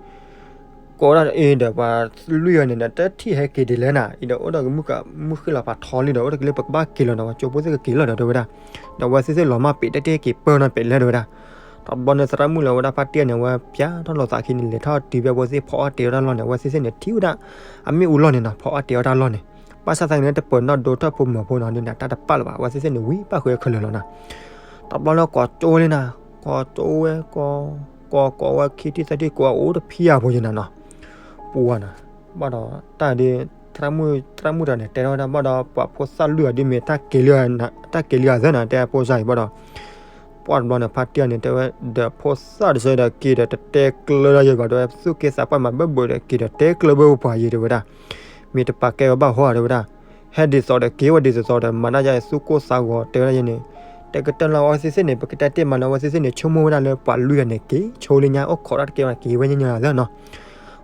ကိးဒၣ်အံၤဒီး ပှၤလွံၢ်ဂၤန့ၣ်ဒီး တထံၣ်ဟဲက့ၤဒ်လဲၣ်နၤ, အံၤဒီးအိၣ်ဒီးကမုၢ်ဃ့ၢ်လီၤဖးထီလံဒီး အိၣ်ဒီးက့ၤလၢပကဘၣ်က့ၤလီၤနီၤ, ပှၤကၠိဖိသ့ၣ်ကက့ၤလီၤဒီး တဲဝဲဒၣ်, ဒီးအဝဲသ့ၣ်သ့ၣ်လီၤမၢ်ပ့ၤ တထံၣ်ဟဲက့ၤပၢၢ်နီၤ ပ့ၤလဲၣ်တဲဝဲဒၣ်, တဘျီန့ၣ် သရၣ်မုၣ်လၢအဝဲဒၣ်ဖါတံၢ်န့ၣ် အဝဲပၠးထီၣ်လိာ်သးခံန့ၣ် လဲၤထီၣ်တုၤဖဲအဝဲသ့ၣ်ဖီအီၣ်တ့ၤအီၣ်တၢ်လီၢ်န့ၣ် အဝဲသ့ၣ်သ့ၣ်န့ၣ် ထံၣ်ဝဲဒၣ် အမ့ၣ်အူလီၢ်န့ၣ်နီၤ ဖီအီၣ်တ့ၤအီၣ်တၢ်လီၢ်န့ၣ်, ဘၣ်ဆၣ်သနာ်က့န့ၣ် တပၢၢ်နီၣ်ဒိထီၣ်ဖိမၢၤဖိနီၤ ဒ်န့ၣ် တၢ်တပာ်လၢၤဘၣ်, အဝဲသ့ၣ်သ့ၣ်န့ၣ် ဝံၤပၣ်ဃုာ်ခဲလၢာ်လီၤနၤ, တဘျီန့ၣ် ကိးကၠိဝဲလံနၤ, ကိးကၠိဝဲ ကိး ကိး ကိးဝဲခံထံၣ်သၢထံၣ် ကိးဝဲအိၣ်တဖံးယၤဖိယံၤနၤနီၤ, ပှၢ်နၤ, ဘၣ်ဒီး တၢ်ဒ် သရၣ်မုၣ်တဂၤန့ၣ် တဲထီၣ်ဝဲဒၣ် ဘၣ်ဒီးပှၤဖိသၣ်လွံၢ်ဂၤဒ်မ့ၢ် တၢ်က့ၤလံအသၢနၤ တဲအဖိစၢ်အံၤဘၣ်ဒီး ပှၢ်တဘျီန့ၣ် ဖါတံၢ်န့ၣ် တဲဝဲဒီး ဖိသၣ်တဆၢဒီး က့ၤဒီးတတဲကျၢၤဒီးယဘၣ် တဲဝဲ သူၣ်က့သးပှၢ်မၤဘၢၣ်ဘၢၣ်ဒီး က့ၤဒီးတဲကျၢၤဘၢပှၤယံၤ တဲဝဲဒၣ်, မ့ၢ်တပာ်ကဲဝဲဘၣ်ဟီ တဲဝဲဒၣ်, ဟဲဒ်သိးဒီးက့ၤဝဲဒ်သိးဒီး မၤတၢ်ယါ သူၣ်ကိၢ်သးဂီၤ တဲဝဲဒၣ်ယဲန့ၣ်, တဲကတၢၢ်လၢအဝဲသ့ၣ်သ့ၣ်န့ၣ် ပကတဲတ့ၢ်မးလၢအဝဲသ့ၣ်သ့ၣ်န့ၣ် ဆိကမိၣ်ဝဲဒၣ်လၢပှၤလွံၢ်ဂၤန့ၣ် က့ၤဆိလၢညါ အိၣ်ခိးတၢ်တကဲဝဲ က့ၤဝဲညီညီသၢနီၤ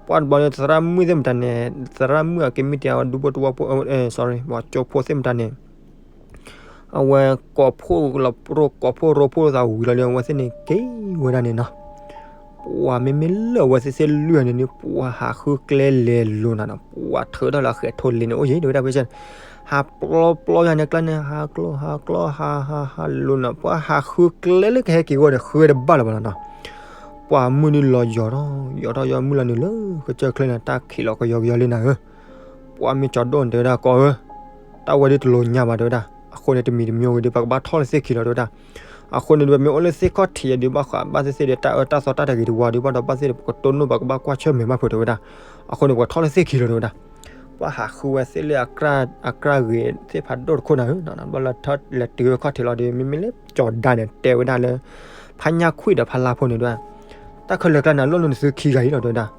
ပှၢ်တဘျီန့ၣ် သရၣ်မုၣ်သ့ၣ်မတၤန့ၣ် သရၣ်မုၣ်အကမံးတံာ်အဝဲဒူဖိတဝီဖိ sorry ပှၤကၠိဖိသ့ၣ်မတၤန့ၣ် အဝဲကိးဖှိၣ်လီၤပြိၣ် ကိးဖှိၣ်ရိဖှိၣ်သးဝံၤလီၤဒီး အဝဲသ့ၣ်န့ၣ်က့ၤဝဲဒၣ်န့ၣ်နီၤ. ပှၤမ့မ့ၢ်လၢအဝဲသ့ၣ်သ့ၣ်လွံၢ်ဂၤန့ၣ်န့ၣ် ပှၤဟးဃုကျဲလဲၤလိၤနၤနီၤ, ပှၤထုးထီၣ်လၢအဃဲးထိလ့န့ၣ် အိၣ်ယံၤ တဲဝဲဒၣ်ဖဲဆၢန့ၣ်, ဟးပျီပျီယၤန့ၣ်ကျါန့ၣ် ဟးကျီ ဟးကျီ ဟး ဟး ဟးလိၤနီၤ, ပှၤဟးဃုကျဲလၢကဟဲက့ၤဂီၢ်န့ၣ် ဃုဝဲတဘၣ်လၢၤဘၣ်နီၤနီၤ. ပှၤမုၢ်ဒုးလီၤယီၤထီၣ် ယီၤထီၣ် ယီၤမုၢ်လီၤနုာ်လၢကစၢၢ်ချၢန့ၣ် တၢ်ခံးလီၤကယီကယီလံနၤဧၢ. ပှၤမ့ၢ်ကၠီၤဒိၣ်န့ၣ် တဲဝဲဒၣ် ကီးဧၢ, တၢ်ဝဲဒ်တလိၤညါဘၣ် တဲဝဲဒၣ်. အဃိန့ၣ် တမံၤတမံၤဝဲဒီး ပှၤကဘၣ်ထီၣ်လၢသ့ၣ်ခံလီၤ တဲဝဲဒၣ်. အဃိန့ၣ်ဒီး ပမ့ၢ်အိၣ်လၢသ့ၣ်ခီၣ်ထံးယၤဒီး ဘၣ်ဃးဘၣ်သ့ၣ်သ့ၣ်ဒီး တၢ်အၢတၢ်သီတၢ်တဂ့ၤတဝါဒီး ဘၣ်ဒီးဘၣ်သ့ၣ်ဒီး ပကတိၢ်နီၣ် ပကဘၣ်ကွၢ်ဆၢၣ်မဲာ်ဘၣ်ဖုး တဲဝဲဒၣ်. အဃိန့ၣ် ပှၤထီၣ်လၢသ့ၣ်ခံလီၤ တဲဝဲဒၣ်. ပှၤဟးဃုဝဲသ့ၣ်လၢ အကြၢ်ဂ့ၤသ့ၣ်ဖးဒိၣ်တခိၣ်နၤဧၢ, ဘျီလၢထီၣ်လဲၤတုၤဝဲခီၣ်ထံးလီၤဒီး မ့မ့ၢ်လၢကၠီၤဒါန့ၣ် တဲဝဲဒၣ်လၢ ဖးညၣ်ခွံၣ်ဒီးဖးလါဖိန့ၣ် တဲဝဲဒၣ်, တၢ်ခဲလၢာ်ကျါန့ၣ် လိၣ်လၢနသုခံဂၤအံၤလီၤ တဲဝဲဒၣ်.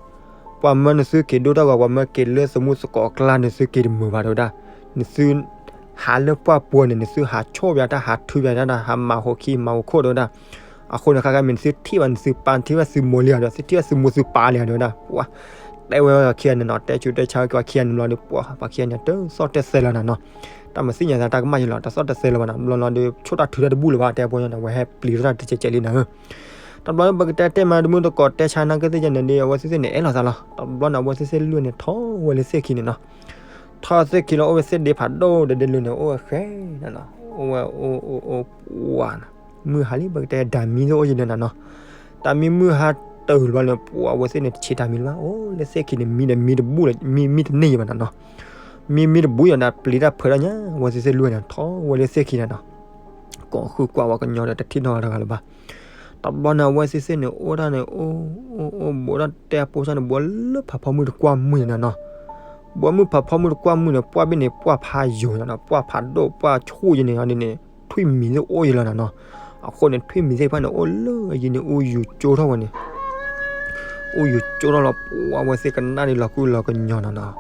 ပှၤမၢနသုက့ၤဒိၣ်တၢ်ဂီၤ ပှၤမၢက့ၤလၢသမူသကိးအကျါ နသုက့ၤတမုာ်ဘၣ် တဲဝဲဒၣ်. နသုဟးလၢပှၢ်ပူၤန့ၣ် နသုဟးဆိၣ်ဘၣ်တၢ် ဟးထုဘၣ်တၢ်ဒီး ဟးမၤဟိးခံမၤဟိးခိၣ် တဲဝဲဒၣ်. အဃိန့ၣ် ခဲကနံၣ်အံၤ မ့ၢ်နသုထံၣ်ဘၣ် နသုပၢ်ထံၣ်ဘၣ်သုမိၢ်လံဧါဒီး သုထံၣ်ဘၣ်သုမိၢ်သုပၢ်လံဧါ တဲဝဲဒၣ်. ပှၤတဲဝဲပှၤခံဂၤန့ၣ်နီၤ, တဲဆူးတဲဆါဝဲပှၤခံဂၤန့ၣ်ဘျီဒီး ပှၤ ပှၤခံဂၤန့ၣ် တသီၣ်တသဲလၢၤနၤနီၤ. တၢ်မၤသ့ၣ်ညါသးတၢ်ကမၣ်ယလီၤ တသီၣ်တသဲလၢၤဘၣ်နီၤ. ဘျီနီၤဒီး ဆိၣ်တၢ်ထုတၢ်တဘူၣ်လၢၤဘၣ် တဲအပူၤန့ၣ် အဝဲဟဲပျံၤထီၣ်တၢ်တစဲးစဲးလံနၤဧၢ. တဘျီပကတဲတဲမး တမုၢ်တကိးတဲဆါနာ်က့သ့ၣ်ညါန့ၣ်ဒီး အဝဲသ့ၣ်သ့ၣ်န့ၣ် အဲၣ်လီၤသးလီၤ. တဘျီန့ၣ် အဝဲသ့ၣ်သ့ၣ်လွံၢ်န့ၣ် ထီၣ်ဝဲလၢသ့ၣ်ခံန့ၣ်နီၤ. ထီၣ်သ့ၣ်ခံလီၤ အိၣ်ဝဲသ့ၣ်ဒ့ဖးဒိၣ်ဒီးဒ့လၢန့ၣ် အိၣ်ဝဲဃဲနီၤနီၤ. အိၣ်ဝဲအိၣ်အိၣ်အိၣ်ပှၤနီၤ. မုၢ်ဟါလံ ပကတဲဒၣ်မံသ့ၣ်အိၣ်ယံၤန့ၣ်နၤနီၤ. တၢ်မံမုၢ်ဟါတုၤလၢၤဘျီန့ၣ် ပှၤအဝဲသ့ၣ်န့ၣ်တဆံးတၢ်မံလၢၤဘၣ် အိၣ်လၢသ့ၣ်ခံန့ၣ် မံဒီးမံတဘူၣ်လၢၤ မံမံတန့ၢ်ယံၤဘၣ်နၤနီၤ. မံမံတဘူၣ်ယံၤဒီးပျံၤတၢ်ဖုးတၢ်ညါ အဝဲသ့ၣ်သ့ၣ်လွံၢ်န့ၣ် ထီၣ်ဝဲလၢသ့ၣ်ခံန့ၣ်နီၤ. ကိးဃုကွၢ်ဝဲကညီဒီးတထံၣ်နီတဂၤလၢၤဘၣ်. တဘျီန့ၣ် အဝဲသ့ၣ်သ့ၣ်န့ၣ် အိၣ်ဒၣ်န့ၣ် အိၣ်အိၣ်အိၣ် ဘူးဒီးတဲအပိစၢ်န့ၣ် ဘှီလၢဖးဖီမုၢ်တကွၢ်မုၢ်န့ၣ်နၤနီၤ. ဘှီမုၢ်ဖးဖီမုၢ်တကွၢ်မုၢ်န့ၣ် ပှၢ်ဘ့ၣ်န့ၣ် ပှၢ်ဖးယိာ်နၤနီၤ ပှၢ်ဖးဒိၣ် ပှၢ်ဆူၣ်ယံၤန့ၣ်ဒ်န့ၣ် ထွံၣ်မံၤသ့ၣ်အိၣ်ယံၤလီၤနၤနီၤ. အဃိန့ၣ် ထွံၣ်မံၤသ့ၣ်တဖၣ်န့ၣ် အိၣ်လၢအယံၤန့ၣ် အူယူၤကၠိထီၣ်ဝဲန့ၣ် အူယူၤကၠိထီၣ်လီၤ ပှၤအဝဲသ့ၣ်ကနၣ်ဒ်လီၤကုလီၤကညီနၤနီၤ.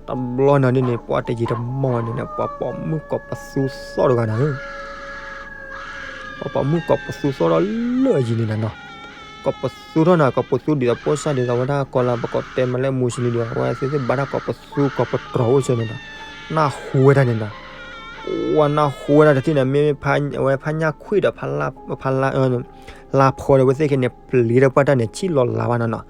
တဘျီန့ၣ်ဒ်န့ၣ် ပှၤတယံာ်တမီၢ်ဝဲန့ၣ်န့ၣ် ပှၤပိာ်မုၣ်ကိးပသူသီၣ်တဂၤနၤဧၢ. ပှၤပိာ်မုၣ်ကိးပသူသီၣ်ထီၣ်လၢအယံၤန့ၣ်နၤနီၤ. ကိးပသူထီၣ်နၤ ကိးပသူဒ်သိးပိစၢ်ဒ်သိးဝဲဒၣ်ကီလၤ ပကိးတဲမးလၢမူစလ့ၣ်ဒီး အဝဲသ့ၣ်သ့ၣ်ဘၣ်တၢ်ကိးပသူကိးပတြီၤအိၣ်စၢၤန့ၣ်နီၤ. နၢ်ဟူဝဲဒၣ်န့ၣ်နီၤ. ပှၤနၢ်ဟူဝဲဒၣ်တထံၣ်န့ၣ် မ့ၢ်ဖး အဝဲဖးညၣ်ခွံၣ်ဒီး ဖးလါ လါဖီဒီး အဝဲသ့ၣ်ခဲန့ၣ် ပျံၤဒီးပှၢ်တၢ်န့ၣ် ဆံၣ်လီၤလးဘၣ်နၤနီၤ.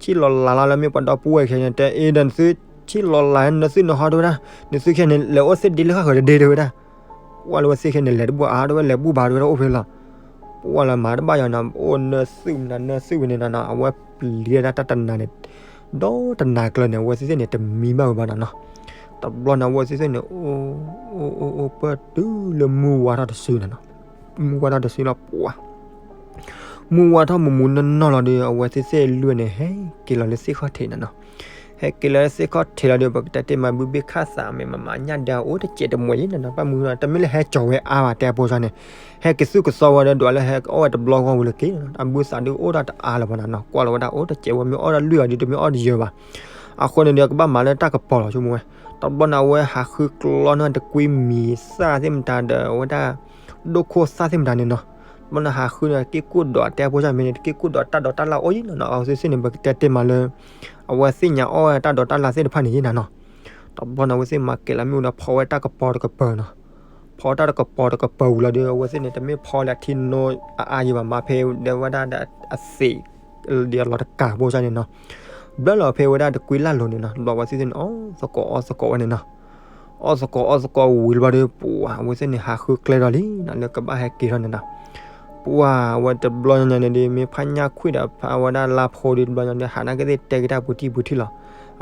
ဆံၣ်လီၤလးလီၤလၢမ့ၢ်ပှၤဒီပုၢ်ဝဲၢ်ခဲန့ၣ် တဲအ့ၣ်ဒီးနသု ဆံၣ်လီၤလးနသုနဟီတဲဝဲဒၣ် နသုခဲန့ၣ် လဲၤအိၣ်သ့ၣ်ဒ့လၢဃၣ်ဃၢၤတဒ့တဲဝဲဒၣ်. ပှၤလၢအဝဲသ့ၣ်ခဲန့ၣ် လဲၤတဘူၣ်အါတဲဝဲ လဲၤဘူၣ်ဘၣ်တဲဝဲဒၣ်အိၣ်ဖဲလီၤ. ပှၤလၢမၤတဘၣ်ယၤနီၤ အိၣ်နၢသုးမနၤနၢသုးဝဲန့ၣ်နၤနီၤ အဝဲပျံၤဒၣ်တၢ်တနၤန့ၣ် ဒီးတနၤကျၢၤန့ၣ် အဝဲသ့ၣ်သ့ၣ်န့ၣ် တမံဘၣ်ဝဲဘၣ်နၤနီၤ. တဘျီန့ၣ် အဝဲသ့ၣ်သ့ၣ်န့ၣ် အိၣ်အိၣ်အိၣ်ပၢၢ်တုၤလၢမုၢ်ဝါထီၣ်တစုနၤနီၤ. မုၢ်ဝါထီၣ်တစုလီၤ ပှၤ မုၢ်ဝါထီၣ်မူးမူးနီၢ်နီၢ်လီၤဒီး အဝဲသ့ၣ်သ့ၣ်လွံၢ်န့ၣ် ဟဲက့ၤလီၤလၢသ့ၣ်ခီၣ်ထံးနၤနီၤ. ဟဲက့ၤလီၤလၢသ့ၣ်ခီၣ်ထံးလီၤဒီး ပကတဲတ့ၢ်မး ဘုဘ့ၣ်ခၣ်သးမ့ၢ်မမၤညၣ်ဒၢ အိၣ်တစဲးတမှဲၤယံၤနၤနီၤ ဘၣ်မုၢ်နီၤ တမ့ၢ်လၢဟဲကၠီၤဝဲအါဘၣ် တဲအပိစၢ်န့ၣ် ဟဲက့ၤသူၣ်ကသီဝဲဒီး ဒွးလၢဟဲအီၣ်ဝဲတဘျီဂီၢ်ဝံၤလၢက့ၤ အဘုသးဒုးအိၣ်ဒၣ်တအါလၢၤဘၣ်နၤနီၤ ကွၢ်လီၤဝဲဒၣ်အိၣ်တစဲးဝဲ မ့ၢ်အီၣ်ဒၣ်လွံၢ်အီၤဒီး တမ့ၢ်အီၣ်တယၢၤဘၣ်. အဃိန့ၣ်ဒီး ကဘၣ်မၤလၢတၢ်ကပီၤလီၤ ဆိကမိၣ်ဝဲ. တဘျီန့ၣ် အဝဲဟးဃုကျီန့ၢ်တကွံမံၤသၣ်သ့ၣ်မတၤဒီး အဝဲဒၣ် ဒိၣ်ခိၣ်သၣ်သ့ၣ်မတၤန့ၣ်နီၤ. တဘျီန့ၣ် ဟးဃုန့ၣ် က့ၢ်ကူၣ်ဒိးတဲအပိစၢ်မ့ၢ်န့ၣ် က့ၢ်ကူၣ်ဒိးတၢ်ဒိးတၢ်လၣ်အိၣ်ယံၤနၤနီၤ အဝဲသ့ၣ်သ့ၣ်န့ၣ် ပကတဲတ့ၢ်မးလၢ အဝဲသ့ၣ်ညါအီၣ်ဝဲတၢ်ဒိးတၢ်လၣ်သ့ၣ်တဖၣ်န့ၣ်ယံၤနၤနီၤ. တဘျီန့ၣ် အဝဲသ့ၣ်မၤကဲၤလီၤမ့ၣ်အူဒီး ဖီဝဲတၢ်ကပီၤတကပၤနီၤ. ဖီတၢ်တကပီၤတကပၤဝံၤလီၤဒီး အဝဲသ့ၣ်န့ၣ် တမ့ၢ်ဖီလၢအထံနိအအါယံၤဘၣ် မၤဖဲဒဲဝဲဒၣ်အသံး ဒ်အလီၤတကးအပိစၢ်န့ၣ်နီၤ. ဘျၢလီၤဖဲဝဲဒၣ်တကွံလၢ်လိၤန့ၣ်နီၤ ဘျီအဝဲသ့ၣ်သ့ၣ်န့ၣ် အီၣ်သကိးအီၣ်သကိးဝဲန့ၣ်နီၤ. အီၣ်သကိးအီၣ်သကိးဝံၤလီၤဒီး ပှၤအဝဲသ့ၣ်န့ၣ် ဟးဃုကျဲဒီးလံနီၤ လၢကဘၣ်ဟဲက့ၤထီၣ်န့ၣ်နီၤ. ပှၤအဝဲတဘျီညါန့ၣ်ဒီး မ့ၢ်ဖးညၣ်ခွံၣ်ဒီး ဖးဝဲဒၣ်လါဖိဒီး တဘျီညါဒီး ဟးနာ်က့သ့ၣ်တဲက့ၤတၢ်ပူၤထံၣ်ပူၤထံၣ်လီၤ.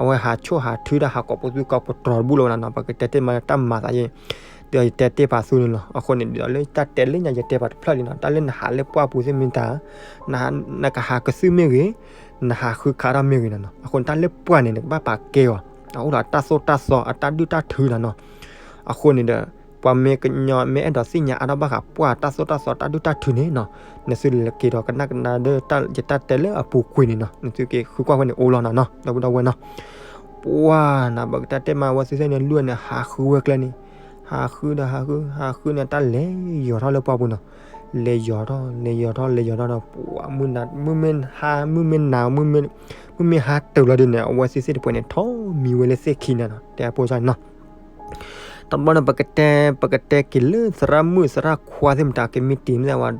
အဝဲဟးဆိၣ်ဟးထုတၢ် ဟးကိးပသူကိးပတြီၤတဘူၣ်လၢၤဘၣ်နၤနီၤ ပကတဲတ့ၢ်မးတၢ်မၤသးယံၤ ဒီးယတဲတ့ၢ်ပာ်သူန့ၣ်လီၤ. အဃိန့ၣ် ဒ်သိးလၢတၢ်တဲလၢညါ ယတဲပာ်တဖျၢၣ်လံနီၤ တၢ်လၢနဟးလၢပှၢ်ပူၤသ့ၣ်မ့ၢ်တၢ် နကဟးကသုၣ်မ့ၢ်ဂ့ၤ နဟးဃုခးထီၣ်မ့ၢ်ဂ့ၤနၤနီၤ အဃိန့ၣ် တၢ်လၢပှၢ်န့ၣ် နကဘၣ်ပာ်ကဲအီၤ အအိၣ်ဒီးတၢ်သိၣ်တၢ်သီ အတၢ်ဒုၣ်တၢ်ထုနၤနီၤ. အဃိန့ၣ်ဒီး ပှၤမ့ၢ်ကညီမ့ၢ်အဲၣ်ဒိးသ့ၣ်ညါအါထီၣ်ဘၣ်ဃးပှၢ်တၢ်သိၣ်တၢ်သီ တၢ်ဒုၣ်တၢ်ထုန့ၣ်နီၤ နသုလဲၤက့ၤဒီးကနၣ်ကနၣ်ဒီး ယတၢ်တဲလၢအပူၤကွံာ်န့ၣ်နီၤ နသုက့ၤဃုကွၢ်ဝဲန့ၣ်အိၣ်လီၤနၤနီၤ ဒီပုၢ်ဒီဝဲၢ်နီၤ. ပှၤနၤ ပကတဲတ့ၢ်မး အဝဲသ့ၣ်သ့ၣ်န့ၣ် လွံၢ်န့ၣ် ဟးဃုဝဲကျဲန့ၣ် ဟးဃုဒီးဟးဃု ဟးဃုန့ၣ် တၢ်လဲၤယီၤထီၣ်လၢပှၢ်ပူၤနီၤ. လဲၤယီၤထီၣ် လဲၤယီၤထီၣ် လဲၤယီၤထီၣ်ဒီး ပှၤမုၢ်နၤ မုၢ်မ့ၢ်ဟါ မုၢ်မ့ၢ်နၤ မုၢ်မ့ၢ်ဟါတုၤလီၤဒ်န့ၣ် အဝဲသ့ၣ်သ့ၣ်တပှဲၤန့ၣ် ထီၣ်မံဝဲလၢသ့ၣ်ခံန့ၣ်နီၤ တဲအပိစၢ်န့ၣ်နီၤ. တဘျီန့ၣ် ပကတဲ ပကတဲက့ၤလၢသရၣ်မုၣ်သရၣ်ခွါသ့ၣ်မတၤ ကမံတံၤမ့ၢ်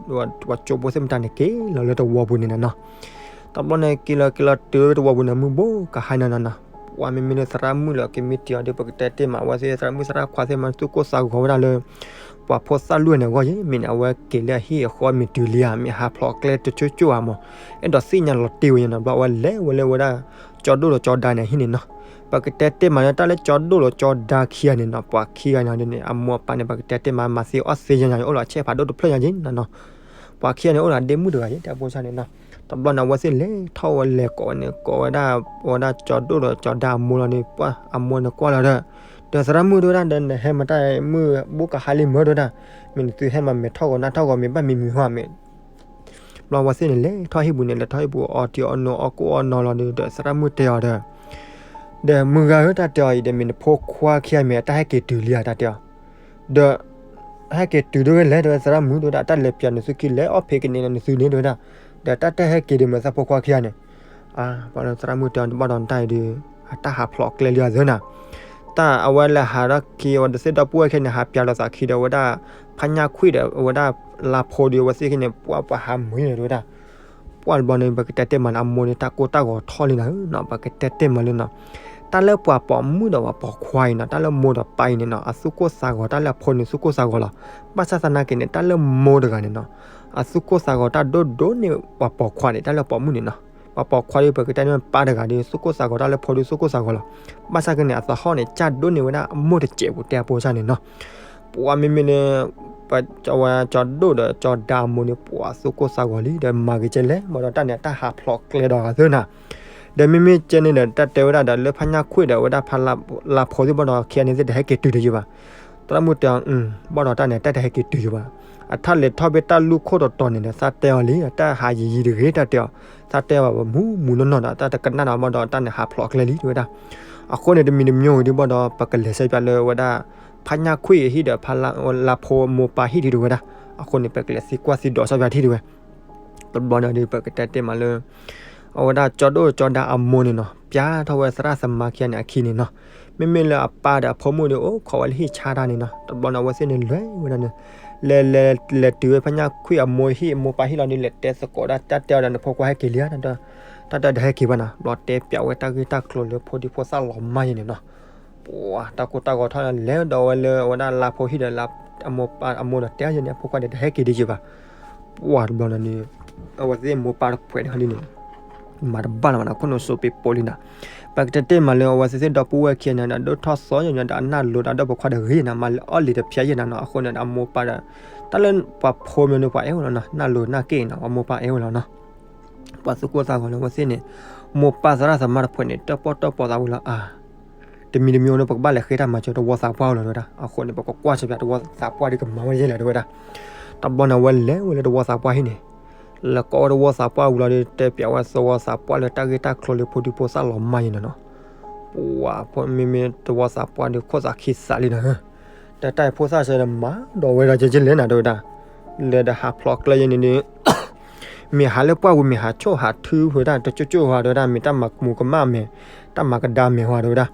ပှၤကၠိဖိသ့ၣ်မတၤန့ၣ် က့ၤလီၤလၢတဝီပူၤန့ၣ်နၤနီၤ. တဘျီန့ၣ် က့ၤလီၤက့ၤလီၤတုၤလၢတဝီပူၤန့ၣ် မုၢ်ဘိကဟါန့ၣ်နၤနီၤ. ပှၤမ့မ့ၢ်လၢသရၣ်မုၣ်လၢကမံးတံာ်အီၤဒီး ပကတဲတ့ၢ်မး အဝဲသ့ၣ်သရၣ်မုၣ်သရၣ်ခွါသ့ၣ်မး သူၣ်ကိၢ်သးဂီၤဝဲဒၣ်လၢ ပှၤဖိသၣ်လွံၢ်န့ၣ်အဂီၢ်ယ့ၢ် မ့ၢ်န့ၣ် အဝဲက့ၤလၢအဟံၣ်အဃီမ့ၢ်တုၤလံဧါ မ့ၢ်ဟးဖျိးကျဲတကၠိၢ်ကၠိၢ်ဧါမး အဲၣ်ဒိးသ့ၣ်ညါလီၤတံၢ်ဝဲယ့ၢ်နီၤ ဘျီအဝဲလဲၤဝဲလၢဝဲဒၣ် ကၠီဒိၣ်ဒီးကၠီဒါန့ၣ်အဟံၣ်န့ၣ်နီၤ ပကတဲတ့ၢ်မးလၢတၢ်လၢကၠီဒိၣ်ဒီးကၠီဒါခံဂၤန့ၣ်နီၤ ပှၤခံဂၤန့ၣ်ဒ်န့ၣ် အမိၢ်အပၢ်န့ၣ် ပကတဲတ့ၢ်မး မၤသံအီၣ်သ့ယဲၢ်ညါန့ၣ် အိၣ်လီၤဆဲးဖးဒိၣ်တဖျၢၣ်ညါယ့ၢ်နီၤနီၤ ပှၤခံဂၤန့ၣ် အိၣ်ဒီးဒ့မုၣ်တဂၤယ့ၢ် တၢ်ဖိစၢ်န့ၣ်နီၤ တဘျီန့ၣ် အဝဲသ့ၣ်လဲၤထီၣ်ဝဲလဲၤကိးဝဲန့ၣ် ကိးဝဲဒၣ် ဝဲဒၣ်ကၠီဒိၣ်ဒီးကၠီဒါအမိၢ်လီၤန့ၣ် ပှၤအမိၢ်န့ၣ်ကွၢ်လီၤဒီး ဒီးသရၣ်မုၣ်တဲဝဲဒၣ်ဒီး နဟဲမၤတၢ်မုၣ်ဘူးကဟါလံမၢဒီးဒၣ် မ့ၢ်နသုဟဲမၤမဲာ်ထီၣ်ဂီၤနၢ်ထီၣ်ဂီၤမ့ၢ်ဘၣ်မံၤမံၤဟီမ့ၢ် ဘျီအဝဲသ့ၣ်န့ၣ် လဲၤထီၣ်ဟံၣ်ပူၤန့ၣ် လဲၤထီၣ်ဟံၣ်ပူၤအီတံၤအီနိအီကိၣ်အီနီၤလီၤဒီး ဒီးသရၣ်မုၣ်တဲအီၤဒီး ဒီးမုၢ်ဂၤဧၢ တၢ်တဲအီၤအံၤဒီး မ့ၢ်နဖိခွါခံဂၤမ့ၢ်အတၢ်ဟဲက့ၤတုၤလံဧါ တၢ်တဲအီၤ ဒီး ဟဲက့ၤတုၤဒၣ်ဝဲလဲၣ် တဲဝဲသရၣ်မုၣ် တဲဝဲဒၣ် တၢ်လဲၤပၠးနသုခံလဲၤအီၣ်ဖံးကန့ၢ်နသုန့ၣ် တဲဝဲဒၣ် ဒီးတၢ်တဟဲက့ၤဒီးမ့ၢ်သးဖိခွါခံဂၤန့ၣ် ဘျီသရၣ်မုၣ်တဲအီၤ တဘၣ်ဒီးနတၢ်အံၤဒီး အတၢ်ဟးဖျိးကျဲလံအသၢနၤ တၢ်အဝဲလဲၤဟးထီၣ်ခံ အဝဲသ့ၣ်ဒီပုၢ်ဝဲၢ်ခံန့ၣ် ဟးပၠးလိာ်သးခံဒီး အဝဲဒၣ် ဖါညၣ်ခွံၣ်ဒီး အဝဲဒၣ် လါဖိဒီး အဝဲသ့ၣ်ခံန့ၣ် ပှၤပှၤဟးမုာ်န့ၣ် တဲဝဲဒၣ် ပှၤတဘျီန့ၣ် ပကတဲတ့ၢ်မးလၢအမိၢ်န့ၣ် တၢ်ကိၢ်တၢ်ဂီၤထီၣ်လံနၤဧၢနီၤ ပကတဲတ့ၢ်မးလၢနီၤ တၢ်လၢပှၤပိာ်မုၣ်ဒီးပှၤပိာ်ခွါအံၤနီၤ တၢ်လၢမိၢ်ဒီးပၢ်အံၤန့ၣ်နီၤ အသူၣ်ကိၢ်သးဂီၤ တၢ်လၢအဖိန့ၣ်သူၣ်ကိၢ်သးဂီၤလီၤ ဘၣ်ဆၣ်သနာ်က့န့ၣ် တၢ်လၢမိၢ်တဂၤန့ၣ်နီၤ အသူၣ်ကိၢ်သးဂီၤတၢ်ဒိၣ်ဒိၣ်န့ၣ် ပှၤပိာ်ခွါန့ၣ် တၢ်လၢပိာ်မုၣ်န့ၣ်နီၤ ပှၤပိာ်ခွါဒီး ပကတဲန့ၢ်ပၢ်တဂၤဒီး သူၣ်ကိၢ်သးဂီၤတၢ်လၢဖိဒီးသူၣ်ကိၢ်သးဂီၤလီၤ ဘၣ်ဆၣ်က့န့ၣ် အသဟီၣ်န့ၣ် ကၢ်ဒိၣ်န့ၢ်ဝဲဒၣ်အမိၢ်တစဲးပူၤ တဲအဖိစၢ်န့ၣ်နီၤ ပှၤမ့မ့ၢ်လၢ ဝဲကၠီဒိၣ်ဒီးကၠီဒါအမိၢ်န့ၣ် ပှၤသူၣ်ကိၢ်သးဂီၤလံဒီး မၤက့ၤကဲလဲၣ် ဘၣ်ဒီးတၢ်န့ၣ် အတၢ်ဟးဖျိးကျဲဒီးအသၢနၤ ဒီးမ့မ့ၢ်ကဲန့ၣ်ဒီး တၢ်တဲဝဲဒၣ်ဒီး လၢဖါညၣ်ခွံၣ်ဒီး အဝဲဒၣ်ဖါလါဖိသ့ၣ်ဘၣ်ဒီး ခံဂၤန့ၣ်သ့ၣ်တဟဲက့ၤတုၤတယုာ်ဘၣ် သရၣ်မုၣ်တဲအီၤ ဘၣ်ဒီးတၢ်န့ၣ် တၢ်တဟဲက့ၤတုၤယုာ်ဘၣ် အထါလဲၤထီၣ်ဖဲတၢ်လူၢ်ခိၣ်တီတီန့ၣ်ဒီး သးတဲအီၤလံ တၢ်ဟးယံာ်ယံာ်တဂ့ၤ တၢ်တဲအီၤ သးတဲအီၤဘၣ်မူမူနီၢ်နီၢ်ဒီး တၢ်တကနၣ်ဒီး ဘၣ်ဒီးတၢ်န့ၣ် ဟးဖျိးကျဲလံ တဲဝဲဒၣ် အဃိန့ၣ် တမံၤတမံၤဝံၤဒီး ဘၣ်ဒီး ပကလဲၤဆၢပၠးလၢဝဲဒၣ် ဖါညၣ်ခွံၣ်အဟံၣ်ဒီး ဖါလါဖိမိၢ်ပၢ်ဟံၣ်ထံး တဲဝဲဒၣ် အဃိန့ၣ် ပကလဲၤသံကွၢ်သံဒိးဆၢပၠးထံၣ် တဲဝဲ တဘျီန့ၣ်ဒီး ပကတဲတ့ၢ်မးလၢ အဝဲဒၣ်ကၠီဒိၣ်ကၠီဒါအမိၢ်န့ၣ်နီၤ ပၠးထီၣ်ဝဲသရၣ်သမါခံဂၤန့ၣ်အခံန့ၣ်နီၤ မ့မ့ၢ်လၢအပၢ်ဒီးအဖိမုၣ်ဒီး အိၣ်ခိးဝဲလၢဟံၣ်ဆါတၢ်န့ၣ်နီၤ တဘျီန့ၣ် အဝဲသ့ၣ်န့ၣ်လဲၤဝဲဒၣ်န့ၣ် လဲၤလဲၤလဲၤတုၤဝဲဖါညၣ်ခွံၣ်အမိၢ်ဟံၣ်အမိၢ်ပၢ်ဟံၣ်လီၤဒီး လဲၤတဲသကိးဒၣ် တၢ်တဲအီၤဒီး နဖိခွါဟဲက့ၤလံဧါ တၢ်တဲတဟဲက့ၤဘၣ်နီၤ ဘျီတဲပၠးဝဲတၢ်ဂ့ၢ်တၢ်ကျိၤလၢဖိဒံဖိသၣ်လီၤမၢ်ယဲန့ၣ်နီၤ ပှၤတၢ်ကိၢ်တၢ်ဂီၤထီၣ်န့ၣ် လဲၤဒီးဝဲလၢအဝဲဒၣ်လါဖိဟံၣ်ဒီး အမိၢ်ဒီးတဲယဲန့ၣ် အဖိခွါန့ၣ် တဟဲက့ၤဒံးယုာ်ဘၣ် ပှၤတဘျီန့ၣ်န့ၣ် အဝဲသ့ၣ်မိၢ်ပၢ်တဖုန့ၣ်ဒ်န့ၣ် မၤတဘၣ်လၢၤဘၣ်နီၤ ခိၣ်နူာ်စိးပ့းပိာ်လံနီၤ ပကတဲတ့ၢ်မးလၢအဝဲသ့ၣ်ဒီပုၢ်ဝဲၢ်ခံဂၤန့ၣ်ဒီး ဒိၣ်ထီၣ်သီယဲန့ၣ်ဒီး အနၢ်လိၤဒီးအဒီပုၢ်ဝဲၢ်ခွါဒီးဂ့ၤနီၤ မၤလၢအီၣ်လံၤတဖျဲယဲနီၤနီၤ အဃိန့ၣ်ဒီး အမိၢ်ပၢ်ဒီး တၢ်လၢပှၤဖိမ့ၢ်န့ၣ် ပှၤအဲၣ်ဝဲလီၤနီၤ နၢ်လိၤနၢ်က့ၣ်နီၤ ပှၤမိၢ်ပၢ်အဲၣ်ဝဲလီၤနီၤ ပှၤသူၣ်ကိၢ်သးဂီၤလၢအဝဲသ့ၣ်န့ၣ် မိၢ်ပၢ်သရၣ်သမါတဖုန့ၣ် တၢၣ်ပီၣ်တၢၣ်ပီသးဝံၤလီၤ အါ တမံၤတမံၤန့ၣ် ပကဘၣ်လဲၤဃ့တၢ်မၤစၢၤတဝီသးပှၢ်ဝဲလီၤ တဲဝဲဒၣ် အဃိန့ၣ် ပကကွၢ်ဆၢပၠးတဝီသးပှၢ်ဒီးကမၤဝဲယဲလဲၣ် တဲဝဲဒၣ် တဘျီန့ၣ် အဝဲလဲၤဝဲလၢတဝီသးပှၢ်ဟံၣ်န့ၣ် လဲၤကိးဝဲတဝီသးပှၢ်ဝံၤလီၤဒီး တဲပၠးဝဲတဝီသးပှၢ်လၢတၢ်ဂ့ၢ်တၢ်ကျိၤလၢဖိဒံဖိသၣ်လီၤမၢ်ယဲန့ၣ်နီၤ ပှၤမ့မ့ၢ်တဝီသးပှၢ်ဒီး ခိၣ်သးခံသးလံနီၤ တၢ်တၢ်ဖိသၣ်ဆၢဒီးမၤဒီးဝဲဒီးကဲကဲလဲၣ်နၤ တဲဝဲဒၣ် လဲၤဒီးဟးဖျိးကျဲယဲန့ၣ်ဒီး မ့ၢ်ဟးလၢပှၢ်ပူၤ မ့ၢ်ဟးဆိၣ်ဟးထုဖုတၢ်တကၠိၢ်ကၠိၢ်ဟး တဲဝဲဒၣ် မ့ၢ်တၢ်မၤကမူၤကမၣ်မ့ၢ် တၢ်မၤကဒါမ့ၢ်ဟး တဲဝဲဒၣ်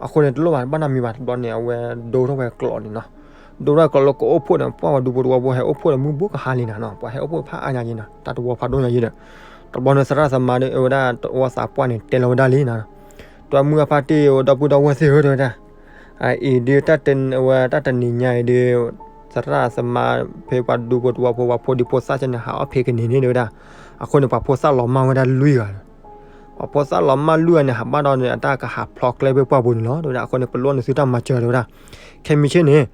အဃိန့ၣ် တလိၣ်ဘၣ် တဘၣ်နီတမံၤဘၣ် တဘျီန့ၣ် အဝဲဒိထီၣ်ဝဲကျိးန့ၣ်နီၤ ဒိထီၣ်ကျိးလၢကအိၣ်ဖှိၣ်န့ၣ် ပှၢ်ဝဲဒူဖိတဝီဖိဟဲအိၣ်ဖှိၣ်န့ၣ် မုၢ်ဘူးကဟါလံနၤနီၤ ပှၤဟဲအိၣ်ဖှိၣ်ဖးအါညါယဲနီၤ တၢ်တဝီဖးဒိၣ်ညါယဲဒီး တဘျီန့ၣ် သရၣ်သမါဒီး အဝဲဒၣ်တဝီသးပှၢ်န့ၣ် တဲလီၤဝဲဒၣ်လံနီၤ တၢ်မုၢ်အဖါတံၢ် ဒီပုၢ်ဒီဝဲၢ်သ့ၣ်ဧၢ တဲဝဲဒၣ် အအံၤဒုး တၢ်တနံၤညါအံၤဒုး သရၣ်သမါ ဖဲပှၤဒူဖိတဝီဖိ ပှၤဖိဒံဖိသၣ်ဆၢန့ၣ် ဟးအီၣ်ဖံးကန့ၢ်န့ၣ် တဲဝဲဒၣ် အဃိန့ၣ် ပှၤဖိသၣ်လီၤမၢ်ဝဲဒၣ်လွံၢ်ဂၤ ပှၤဖိသၣ်လီၤမၢ်လွံၢ်ဂၤန့ၣ် ဟးဘၣ်ဒီးန့ၣ် အတၢ်ကဟးဖျိးကျဲဖဲပှၢ်ပူၤန့ၣ်လီၤ တဲဝဲဒၣ် အဃိန့ၣ် ပလိၣ်န့ၢ်သုတၢ်မၤစၢၤ တဲဝဲဒၣ် ခဲမံၤဆ့ၣ်န့ၣ်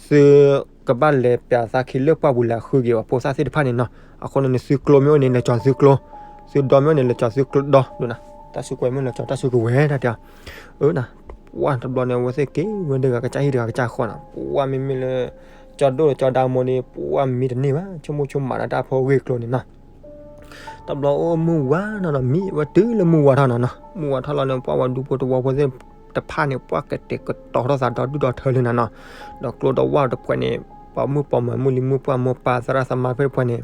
သုကဘၣ်လဲၤပၠးသးခံလၢပှၢ်ပူၤ လဲၤဃုက့ၤပှၤဖိသၣ်သ့ၣ်တဖၣ်န့ၣ်နီၤ အဃိန့ၣ် နသုကျိမ့ၢ်အိၣ်န့ၣ် လဲၤကၠီၤသုကျိ သုဒီမ့ၢ်အိၣ်န့ၣ် လဲၤကၠီၤသုကျိဒီ တၢ်စုကဝဲၤမ့ၢ်လဲၤကၠီၤတၢ်စုကဝဲၤ တၢ်တဲ အၢ ပှၢ်တဘျီန့ၣ် အဝဲသ့ၣ်က့ၤဝဲဒၣ်ဂၤကစၢ်ဟံၣ်တဂၤကစၢ်ဃီနီၤ ပှၢ်မ့မ့ၢ်လၢ ကၠီဒိၣ်ကၠီဒါမိၢ်န့ၣ် ပှၢ်မံတန့ၢ်ဘၣ် ဆိကမိၣ်ဆိကမးဒီးတၢ်ဖိဂ့ၢ်ကျိၤန့ၣ်နီၤ တဘျီအိၣ်မုၢ်ဝါနီၤနီၤ မံဝဲတုၤလၢမုၢ်ဝါထီၣ်နီၤနီၤ မုၢ်ဝါထီၣ်လီၤန့ၣ် ပှၢ်ဝဲဒူဖိတဝီဖိသ့ၣ်တဖၣ်န့ၣ် ပှၢ်ကတဲာ်ကတီၤထီၣ်သးဒီဒူၣ်ဒီထၢလံနီၤနီၤ ဒီးကျိတဝၢ်တဖုန့ၣ် ပှၤမုၣ်ပိာ်မုၣ်မုၣ်လံၤမုၣ်ပှၢ်မိၢ်ပၢ်သရၣ်သမါဖဲတဖုန့ၣ်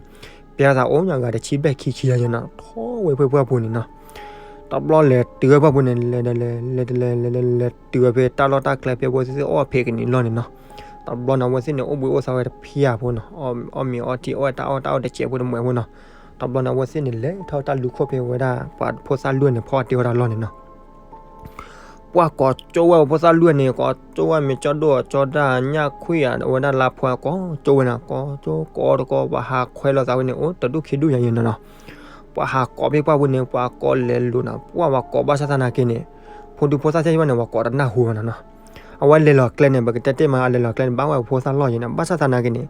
ပျဲသးအိၣ်ညါဂၤတဆံဘျဲၣ်ခံဆံယဲနီၤ ထီၣ်ဝဲဖဲပှၢ်ပူၤန့ၣ်နီၤ တဘျီလဲၤတုၤဝဲပှၢ်ပူၤန့ၣ် လဲၤဒီးလဲၤလဲၤလဲၤလဲၤလဲၤလဲၤတုၤဝဲဖဲတၢ်လီၢ်တၢ်ကျဲဖဲအဝဲသ့ၣ်အီၣ်ဖံးကန့ၢ်လီၢ်န့ၣ်နီၤ တဘျီန့ၣ် အဝဲသ့ၣ်န့ၣ် အိၣ်ဘှံးအိၣ်သါဝဲတဖုအဖိနီၤ အီၣ်မ့ၤအီထံအီၣ်တၢ်အီၣ်တၢ်အီၣ်တစဲးဖိတမှဲးဖိနီၤ တဘျီန့ၣ် အဝဲသ့ၣ်န့ၣ် လဲၤထီၣ်တၢ်လူၤခိၣ်ဖဲဝဲဒၣ် ပှၤဖိသၣ်လွံၢ်န့ၣ် ဖီအီၣ်တ့ၢ်ဝဲဒၣ်လီၢ်န့ၣ်နီၤ ပှၢ်ကိးကၠိဝဲ ပှၤဖိသၣ်လွံၢ်န့ၣ် ကိးကၠိဝဲ မ့ၢ်ကၠီဒိၣ်ကၠီဒၣ် ညၣ်ခွံၣ်ဧါ အဝဲဒၣ်လါဖှဲကိးကၠိဝဲန့ၣ် ကိးကၠိကိးတကိး ပှၤဟးခွဲလိာ်သးဝဲန့ၣ် အိၣ်တဒူၣ်ခံဒူၣ်ညါယဲနီၤနီၤ. ပှၤဟးကိးဖဲပှၢ်ပူၤန့ၣ် ပှၤကိးလဲၤလိာ်နီၤ ပှၢ်ပှၤကိးဘၣ်ဆၣ်သနာ်က့န့ၣ် ဖိဒံဖိသၣ်သ့ၣ်တဖၣ်န့ၣ် ပှၤကိးတနၢ်ဟူဘၣ်နီၤနီၤ. အဝဲလဲၤလီၤကျဲန့ၣ် ပကတဲတ့ၢ်မး အလဲၤလီၤကျဲန့ၣ် ဘၣ်ဝဲပှၤဖိသၣ်လီၢ်ယဲန့ၣ် ဘၣ်ဆၣ်သနာ်က့န့ၣ်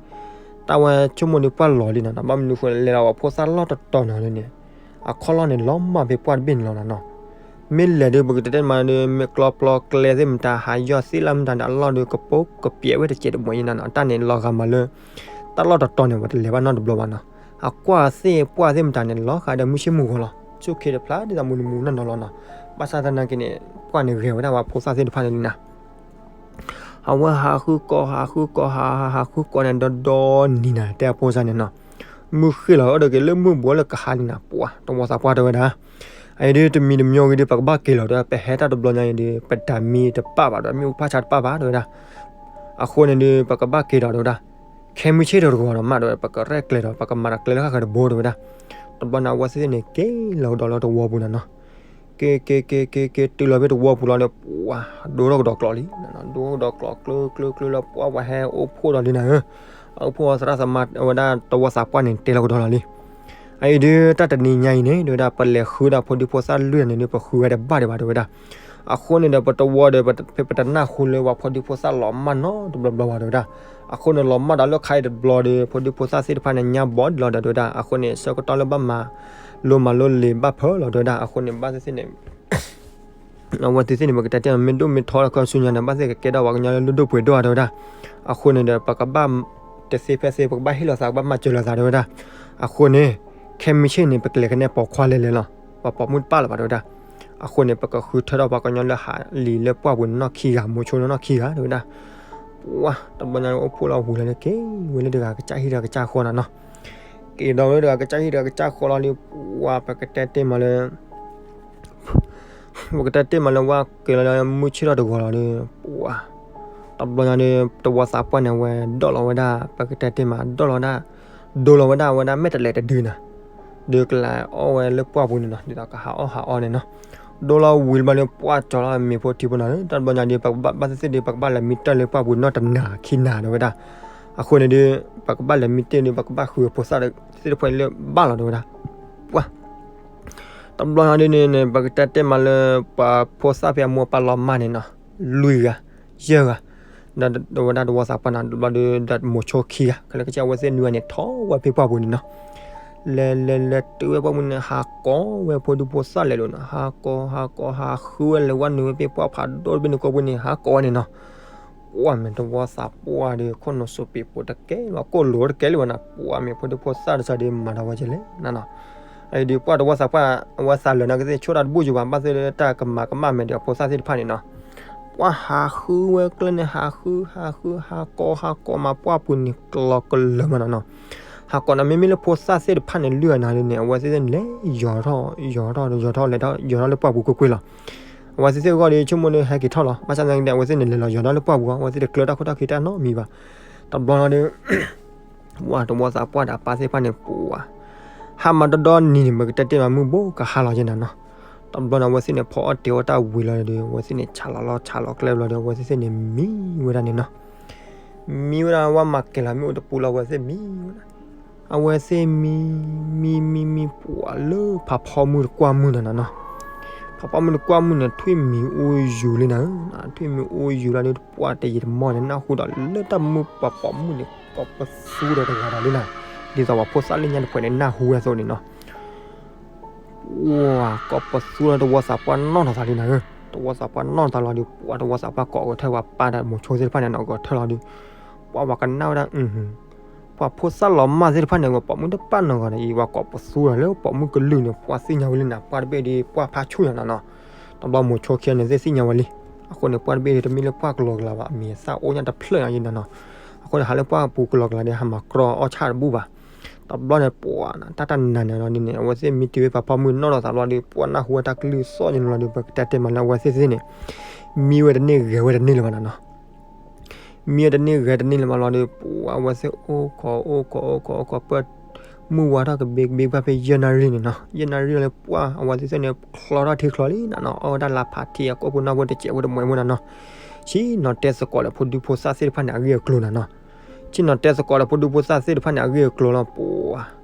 တၢ်ဝဲဆိကမိၣ်ဒီးပှၢ်လီၤလံနီၤနီၤ ဘၣ်မနုၤဃိလဲၤလီၤပှၤဖိသၣ်လီၢ်တတီၤနီၤန့ၣ် အခီၣ်လီၢ်န့ၣ် လီၤမၢ်ဖဲပှၢ်တဘ့ၣ်န့ၣ်လီၤနီၤနီၤ. မ့ၢ်လဲၤဒီးပကတဲတ့ၢ်မးဒီး မ့ၢ်ကျီပျီကျဲသ့ၣ်မတၤ ဟးယီၢ်သ့ၣ်လၢမတၤဒီး အလီၢ်ဒီးကပိာ်ကပျဲးဝဲတစဲးတမှဲၤယဲနီၤနီၤ တၢ်န့ၣ်လီၤဂာ်မးလၢ တၢ်လီၢ်တတီၤန့ၣ် ပှၤတလဲၤဘၣ်နီတဘျီဘၣ်နီၤ. အကွၢ်သ့ၣ်ပှၢ်သ့ၣ်မတၤန့ၣ် လီၤဃာ်ဒီးမုၢ်ဆ့ၣ်မုၢ်ဂီၤလီၤ ဆူၣ်ခ့တဖျါဒ်သိးမုၢ်နံၤမုၢ်နီၢ်နီၢ်လီၤနီၤ. ဘၣ်ဆၣ်သနာ်က့န့ၣ် ပှၢ်န့ၣ်ဂဲၤဝဲဒၣ်ပှၤဖိသၣ်သ့ၣ်တဖၣ်န့ၣ်လံနီၤ အဝဲဟးဃုကိး ဟးဃုကိး ဟးဟးဟးဃုကိးန့ၣ် ဒီဒီနံၤနၤ တဲအဖိစၢ်န့ၣ်နီၤ. မုၢ်ဃ့ၢ်လီၤ အိၣ်ဒီးက့ၤလၢမုၢ်ဘှီလၢကဟါလံနီၤ ပှၢ်တဝီသးပှၢ်တဲဝဲဒၣ်. အအံၤဒုးတမံၤတမံၤဂ့ၤဒုး ပကဘၣ်က့ၤလီၤဒီး ပဟဲတၢ်တဘျီညါအံၤဒုး ပတၢ်မံတပၣ်ဘၣ်ဒီး မ့ၣ်အူဖးဆါတပၣ်ဘၣ်တဲဝဲဒၣ်. အဃိန့ၣ်ဒုး ပကဘၣ်က့ၤလီၤတဲဝဲဒၣ်. ခဲမုၢ်ဆ့ၣ်တဂီၤဒီးမးတဲဝဲ ပကရဲၣ်ကျဲၤဒီး ပကမၤဒီးကျဲလၢဃၣ်ဃၢၤတဘိတဲဝဲဒၣ်. တဘျီန့ၣ် အဝဲသ့ၣ်န့ၣ် က့ၤလီၤကဒီးလၢတဝီပူၤနီၤနီၤ. က့ၤ က့ၤ က့ၤ က့ၤ က့ၤ တုၤလီၤဖဲတဝီပူၤလီၤဒီး ပှၢ်ဒိထီၣ်ကဒီးကျိးလံ. ဒိထီၣ်ကဒီးကျိး ကျၢ ကျၢ ကျၢလၢ ပှၢ်ပှၤဟဲအိၣ်ဖှိၣ်ဒီးလံနၤဧၢ. အအိၣ်ဖှိၣ်သရၣ်သမါဝဲဒၣ်တဝီသးပှၢ်န့ၣ် တဲလီၤကဒီးလီၤလံ. အအံၤဒုး တၢ်တနံၤညါအံၤန့ၣ် တဲဝဲဒၣ် ပလဲၤဃုဒၣ်ဖိဒံဖိသၣ်လွံၢ်န့ၣ်ဒုး ပဃုဝဲတဘၣ်ဒံးဘၣ်တဲဝဲဒၣ်. အဃိန့ၣ်ဒီး ပတဝီဒီး ဖဲပတနၢ်ဟူလၢပှၤဖိဒံဖိသၣ်လီၤမၢ်နီတဘျီဘျီဘၣ်တဲဝဲဒၣ်. အဃိန့ၣ် လီၤမၢ်ဒီးလၢခါအံၤတဘျီဒီး ဖိဒံဖိသၣ်သ့ၣ်တဖၣ်န့ၣ် ညါဘီဒံးလီၤဒီးတဲဝဲဒၣ်. အဃိန့ၣ် ဆၢကတီၢ်လၢဘၣ်မၤလိမၤလိလံာ်ဘၣ်ဖၢလီၤတဲဝဲဒၣ်. အဃိန့ၣ် ဘၣ်သ့ၣ်သ့ၣ်န့ၣ် အဝဲသ့ၣ်သ့ၣ်န့ၣ် ပကတဲတ့ၢ်မး မ့ၢ်ဒိၣ်မ့ၢ်ထီလၢခီဆူညါန့ၣ် ဘၣ်သ့ၣ်ကကဲထီၣ်ပှၤကညီလၢလုၢ်ဒိၣ်ပှ့ၤဒိၣ်ဧါတဲဝဲဒၣ်. အဃိန့ၣ်ဒီး ပကဘၣ်တသ့ဖဲသ့ ပကဘၣ်ဟ့ၣ်လီၤသး ကဘၣ်မၤစၢၤလီၤသးတဲဝဲဒၣ်. အဃိန့ၣ် ခဲမုၢ်ဆ့ၣ်န့ၣ် ပကလဲၤကနဲပိာ်ခွါလဲၤလဲၤလီၤ. ပှၤပိာ်မုၣ်တပၣ်လၢၤဘၣ်တဲဝဲဒၣ်. အဃိန့ၣ် ပကဃုထၢထီၣ်ပှၤကညီလၢဟးလံာ်လၢပှၢ်ပူၤန့ၣ်နီၢ်ခံဂၤ မိၤဆိန့ၣ်နီၢ်ခံဂၤတဲဝဲဒၣ်. ပှၢ်တဘျီညါအိၣ်ဖှိၣ်လီၤဝံၤလီၤန့ၣ် က့ၤဝဲလၢတဂၤကစၢ်ဟံၣ်တဂၤကစၢ်ဃီနီၤနီၤ. က့ၤဒီးဝဲလၢတဂၤကစၢ်ဟံၣ်တဂၤကစၢ်ဃီလီၤဒီး ပှၢ်ပကတဲတ့ၢ်မးလၢ ပကတဲတ့ၢ်မးလၢဝဲက့ၤလီၤလၢမုၢ်ဆ့ၣ်ထီၣ်တဂီၤလီၤဒီး ပှၢ် တဘျီညါဒီး တဝီသးပှၢ်န့ၣ် အဝဲဒိးလီၤဝဲဒၣ် ပကတဲတ့ၢ်မး ဒိးလီၤဝဲဒၣ် ဒိးလီၤဝဲဒၣ် အဝဲဒၣ်မဲာ်တလဲးတဒုနီၤ ဒီးကလဲၤအီၣ်ဝဲလၢပှၢ်ပူၤန့ၣ်နီၤ ဒ်သိးကဟးအီၣ်ဟးအီန့ၣ်နီၤ. ဒိးလီၤဝံၤလၢဘျီဒီး ပှၢ်ကၠီလီၤမ့ၤဖိထံဖိနီၤ တဘျီညါဒီး ပကဘၣ်ဘၣ်သ့ၣ်သ့ၣ်ဒီး ပကဘၣ်လဲၤမံတၢ်လၢပှၢ်ပူၤနီၢ်တနၤခံနၤတဲဝဲဒၣ်. အဃိန့ၣ်ဒီး ပကဘၣ်လဲၤမံတၢ်ဒီး ပကဘၣ်ဃုအဖိသၣ်သ့ၣ်တဖၣ်လၢဘၣ်လီၤတဲဝဲဒၣ်. ပှၢ် တဘျီညါဒ်န့ၣ်န့ၣ် ပကတဲတ့ၢ်မးလၢ ပှၤဖိသၣ်ဖဲအမိၢ်အပၢ်လီၤမၢ်န့ၣ်နီၤ လွံၢ်ဂၤ ယဲၢ်ဂၤ ဒီးဝဲဒၣ်တဝီသးပှၢ်နီၤ တဘျီဒီး ဒီးမိၤဆိခံဂၤ ခဲလၢာ်ကစၢ်အဝဲသ့ၣ်နွံဂၤန့ၣ် ထီၣ်ဝဲဖဲပှၢ်ပူၤန့ၣ်နီၤ. လဲၤလဲၤလဲၤတုၤဝဲပှၢ်ပူၤန့ၣ် ဟးကိးဝဲဖိဒံဖိသၣ်လဲၤလိာ်နီၤ ဟးကိးဟးကိး ဟးဃုဝဲလဲၤဝဲနုာ်ဝဲဖဲပှၢ်ဖးဒိၣ်တဘ့ၣ်န့ၣ်ကိးပူၤန့ၣ် ဟးကိးဝဲန့ၣ်နီၤ. ပှၢ်မ့ၢ်တဝီသးပှၢ်ဒီး ခိၣ်နူာ်စိးပ့းပိၤတကဲလၢၤဘၣ် ကိၣ်လိာ်တကဲလၢၤဘၣ်နီၤ ပှၢ်မ့ၢ်ဖိဒံဖိသၣ်တစၢ်ဒီး မၤဒီးဝဲကလဲၣ်နီၤနီၤ. အအံၤဒုးပှၢ်တဝီသးပှၢ် အဝဲသးလၢာ်နီၤကသ့ၣ် ဆိၣ်တၢ်တဘူၣ်ယိာ်ဘၣ် ဘၣ်သ့ၣ်လၢတၢ်ကမၤကမၣ်မဲာ်ဒီးအဖိသၣ်သ့ၣ်တဖၣ်န့ၣ်နီၤ. ပှၢ်ဟးဃုဝဲကျဲန့ၣ် ဟးဃု ဟးဃု ဟးကိးဟးကိးမး ပှၢ်ပူၤန့ၣ်ကျီၤကလၢာ်မးနီၤနီၤ. ဟးကိးန့ၣ် မ့မ့ၢ်လၢဖိသၣ်သ့ၣ်တဖၣ်န့ၣ် လွံၢ်ဂၤန့ၣ်ဒ်န့ၣ် အဝဲသ့ၣ်သ့ၣ်န့ၣ် လဲၤယီၤထီၣ် ယီၤထီၣ် ယီၤထီၣ်လဲၤထီၣ် ယီၤထီၣ်လၢပှၢ်ပူၤကွ့ၢ်ကွ့ၢ်လီၤ. အဝဲသ့ၣ်သ့ၣ်အဂီၢ်ဒီး ဆိကမိၣ်ဒီးဟဲက့ၤထီၣ်လီၤ ဘၣ်ဆၣ်သနာ်က့ဒီး အဝဲသ့ၣ်န့ၣ် လဲၤလီၤယီၤထီၣ်လၢပှၢ်ပူၤ အဝဲသ့ၣ်တကျၢတၢ်ခိၣ်တၢ်ခံတၢ်နီတမံၤဘၣ်. တဘျီဒီး ပှၢ်တဝီသးပှၢ်ဒီးအပၢ်သ့ၣ်တဖၣ်န့ၣ် ပှၢ် ဟါမးဒီဒီနံၤန့ၣ် ပကတဲတ့ၢ်မး မုၢ်ဘိကဟါလီၤက့ၤနၤနီၤ. တဘျီန့ၣ် အဝဲသ့ၣ်န့ၣ် ဖီအီၣ်တ့ၤအီၣ်တၢ်ဝံၤလီၤဒီး အဝဲသ့ၣ်န့ၣ် ဆးလီၤလီၤဆးလီၤကျဲဘျီဒီး အဝဲသ့ၣ်သ့ၣ်န့ၣ် မံဝဲဒၣ်န့ၣ်နီၤ. မံဝဲဒၣ်ဝဲမၤကဲၤလီၤ မ့ၣ်အူတပူၤလီၤ အဝဲသ့ၣ်မံဝဲဒၣ်. အဝဲသ့ၣ်မံ မံ မံ မံ ပှၢ်လၢဖးဖီမုၢ်တကွၢ်မုၢ်န့ၣ်နီၤနီၤ. ဖးဖီမုၢ်တကွၢ်မုၢ်န့ၣ် ထွံၣ်မံၤအိၣ်ယူၤလံနၤဧၢ, ထွံၣ်မံၤအိၣ်ယူၤလီၤဒီး ပှၢ်တယံာ်တမီၢ်န့ၣ် နၢ်ဟူဒီးလၢတၢ်မုၢ်ပှၢ်ပိာ်မုၣ်န့ၣ် ကိးပသူဒီးတဂၤဒီးလံနၤ, ဒ်သိးပှၤဖိသၣ်လၢညါတဖုန့ၣ် နၢ်ဟူဝဲအသိးန့ၣ်နီၤ. ပှၢ်ကိးပသူဒီးတဝီသးပှၢ်နီၢ်ထီၣ်သးလံနၤဧၢ, တဝီသးပှၢ်နီၢ်ထီၣ်သးလီၤဒီး ပှၢ်တဝီသးပှၢ်ကိးဂဲၤထၢၣ်ပှၤပၢ်ဒီးမိၤဆိသ့ၣ်တဖၣ်န့ၣ်နီၤ ဂဲၤထၢၣ်လီၤဒီး ပှၢ်ပှၤကနၣ်ဝဲဒၣ် ပှၤဖိသၣ်လီၤမၢ်သ့ၣ်တဖၣ်န့ၣ် ပိာ်မုၣ်တပၣ်နီတဂၤဒီးအံၤ ပှၤကိးပသူဒီးလၢပိာ်မုၣ်ကလုၢ်န့ၣ် ပှၢ်သ့ၣ်ညါဝဲလံနၤ ပှၢ်တဘ့ၣ်ဒီး ပှၢ်ဖးဆူၣ်ညါနီၤနီၤ. တဘျီမိၤဆိခံဂၤန့ၣ်သ့ၣ်သ့ၣ်ညါဝဲလံ. အဃိန့ၣ် ပှၢ်တဘ့ၣ်ဒီးတမ့ၢ်လၢပှၢ်ကလီကလီဘၣ် အမံၤအသၣ်အိၣ်ညါတဖျၢၣ်ညါယဲနီၤနီၤ. အဃိန့ၣ် ဟးလၢပှၢ်ပူၤကလီကလီဒီး ဟးမၤကြီအီၣ်ဆၣ်တဘူၣ်ဘၣ်. တဘျီန့ၣ် ပှၢ် တၢ်တနၤန့ၣ်လီၤဒ်န့ၣ် အဝဲသ့ၣ်မံတ့ၢ်ဝဲပှၤပိာ်မုၣ်နီၢ်ထီၣ်သးလီၤဒီး ပှၢ်နၢ်ဟူဝဲတၢ်ကလုၢ်သီၣ်ယဲန့ၣ်လီၤဒီး ပကတဲတဲမးလၢအဝဲသ့ၣ်သ့ၣ်န့ၣ် မံဝဲတန့ၢ်ဂဲၤဝဲတန့ၢ်လၢၤဘၣ်နီၤနီၤ. မံဝဲတန့ၢ်ဂဲၤတန့ၢ်လၢၤဘၣ်လီၤဒီး ပှၢ်အဝဲသ့ၣ်အိၣ်ခိးအိၣ်ခိးအိၣ်ခိးအိၣ်ခိး ပၢၢ် မုၢ်ဝါထီၣ်ကဘ့ကဘ့ဘၣ်ဖဲယဲၢ်နၣ်ရံၣ်န့ၣ်နီၤ, ယဲၢ်နၣ်ရံၣ်လီၤလၢပှၢ် အဝဲသ့ၣ်စ့ၢ်န့ၣ် ချီထီၣ်ထံချီလံနၤနီၤ, အီၣ်ဝဲဒၣ်လါဖးထံအကိာ်ဖိနီၢ်ဖိတစဲးဖိတမှဲးဖိနၤနီၤ, ဆ့ၣ်နီၤတဲသကိးဒီးဖိဒံဖိသၣ်သ့ၣ်တဖၣ်န့ၣ် အဂ့ၢ်အကျိၤနၤနီၤ, ဆ့ၣ်နီၤတဲသကိးဒီးဖိဒံဖိသၣ်သ့ၣ်တဖၣ်န့ၣ် အဂ့ၢ်အကျိၤလီၤပှၤ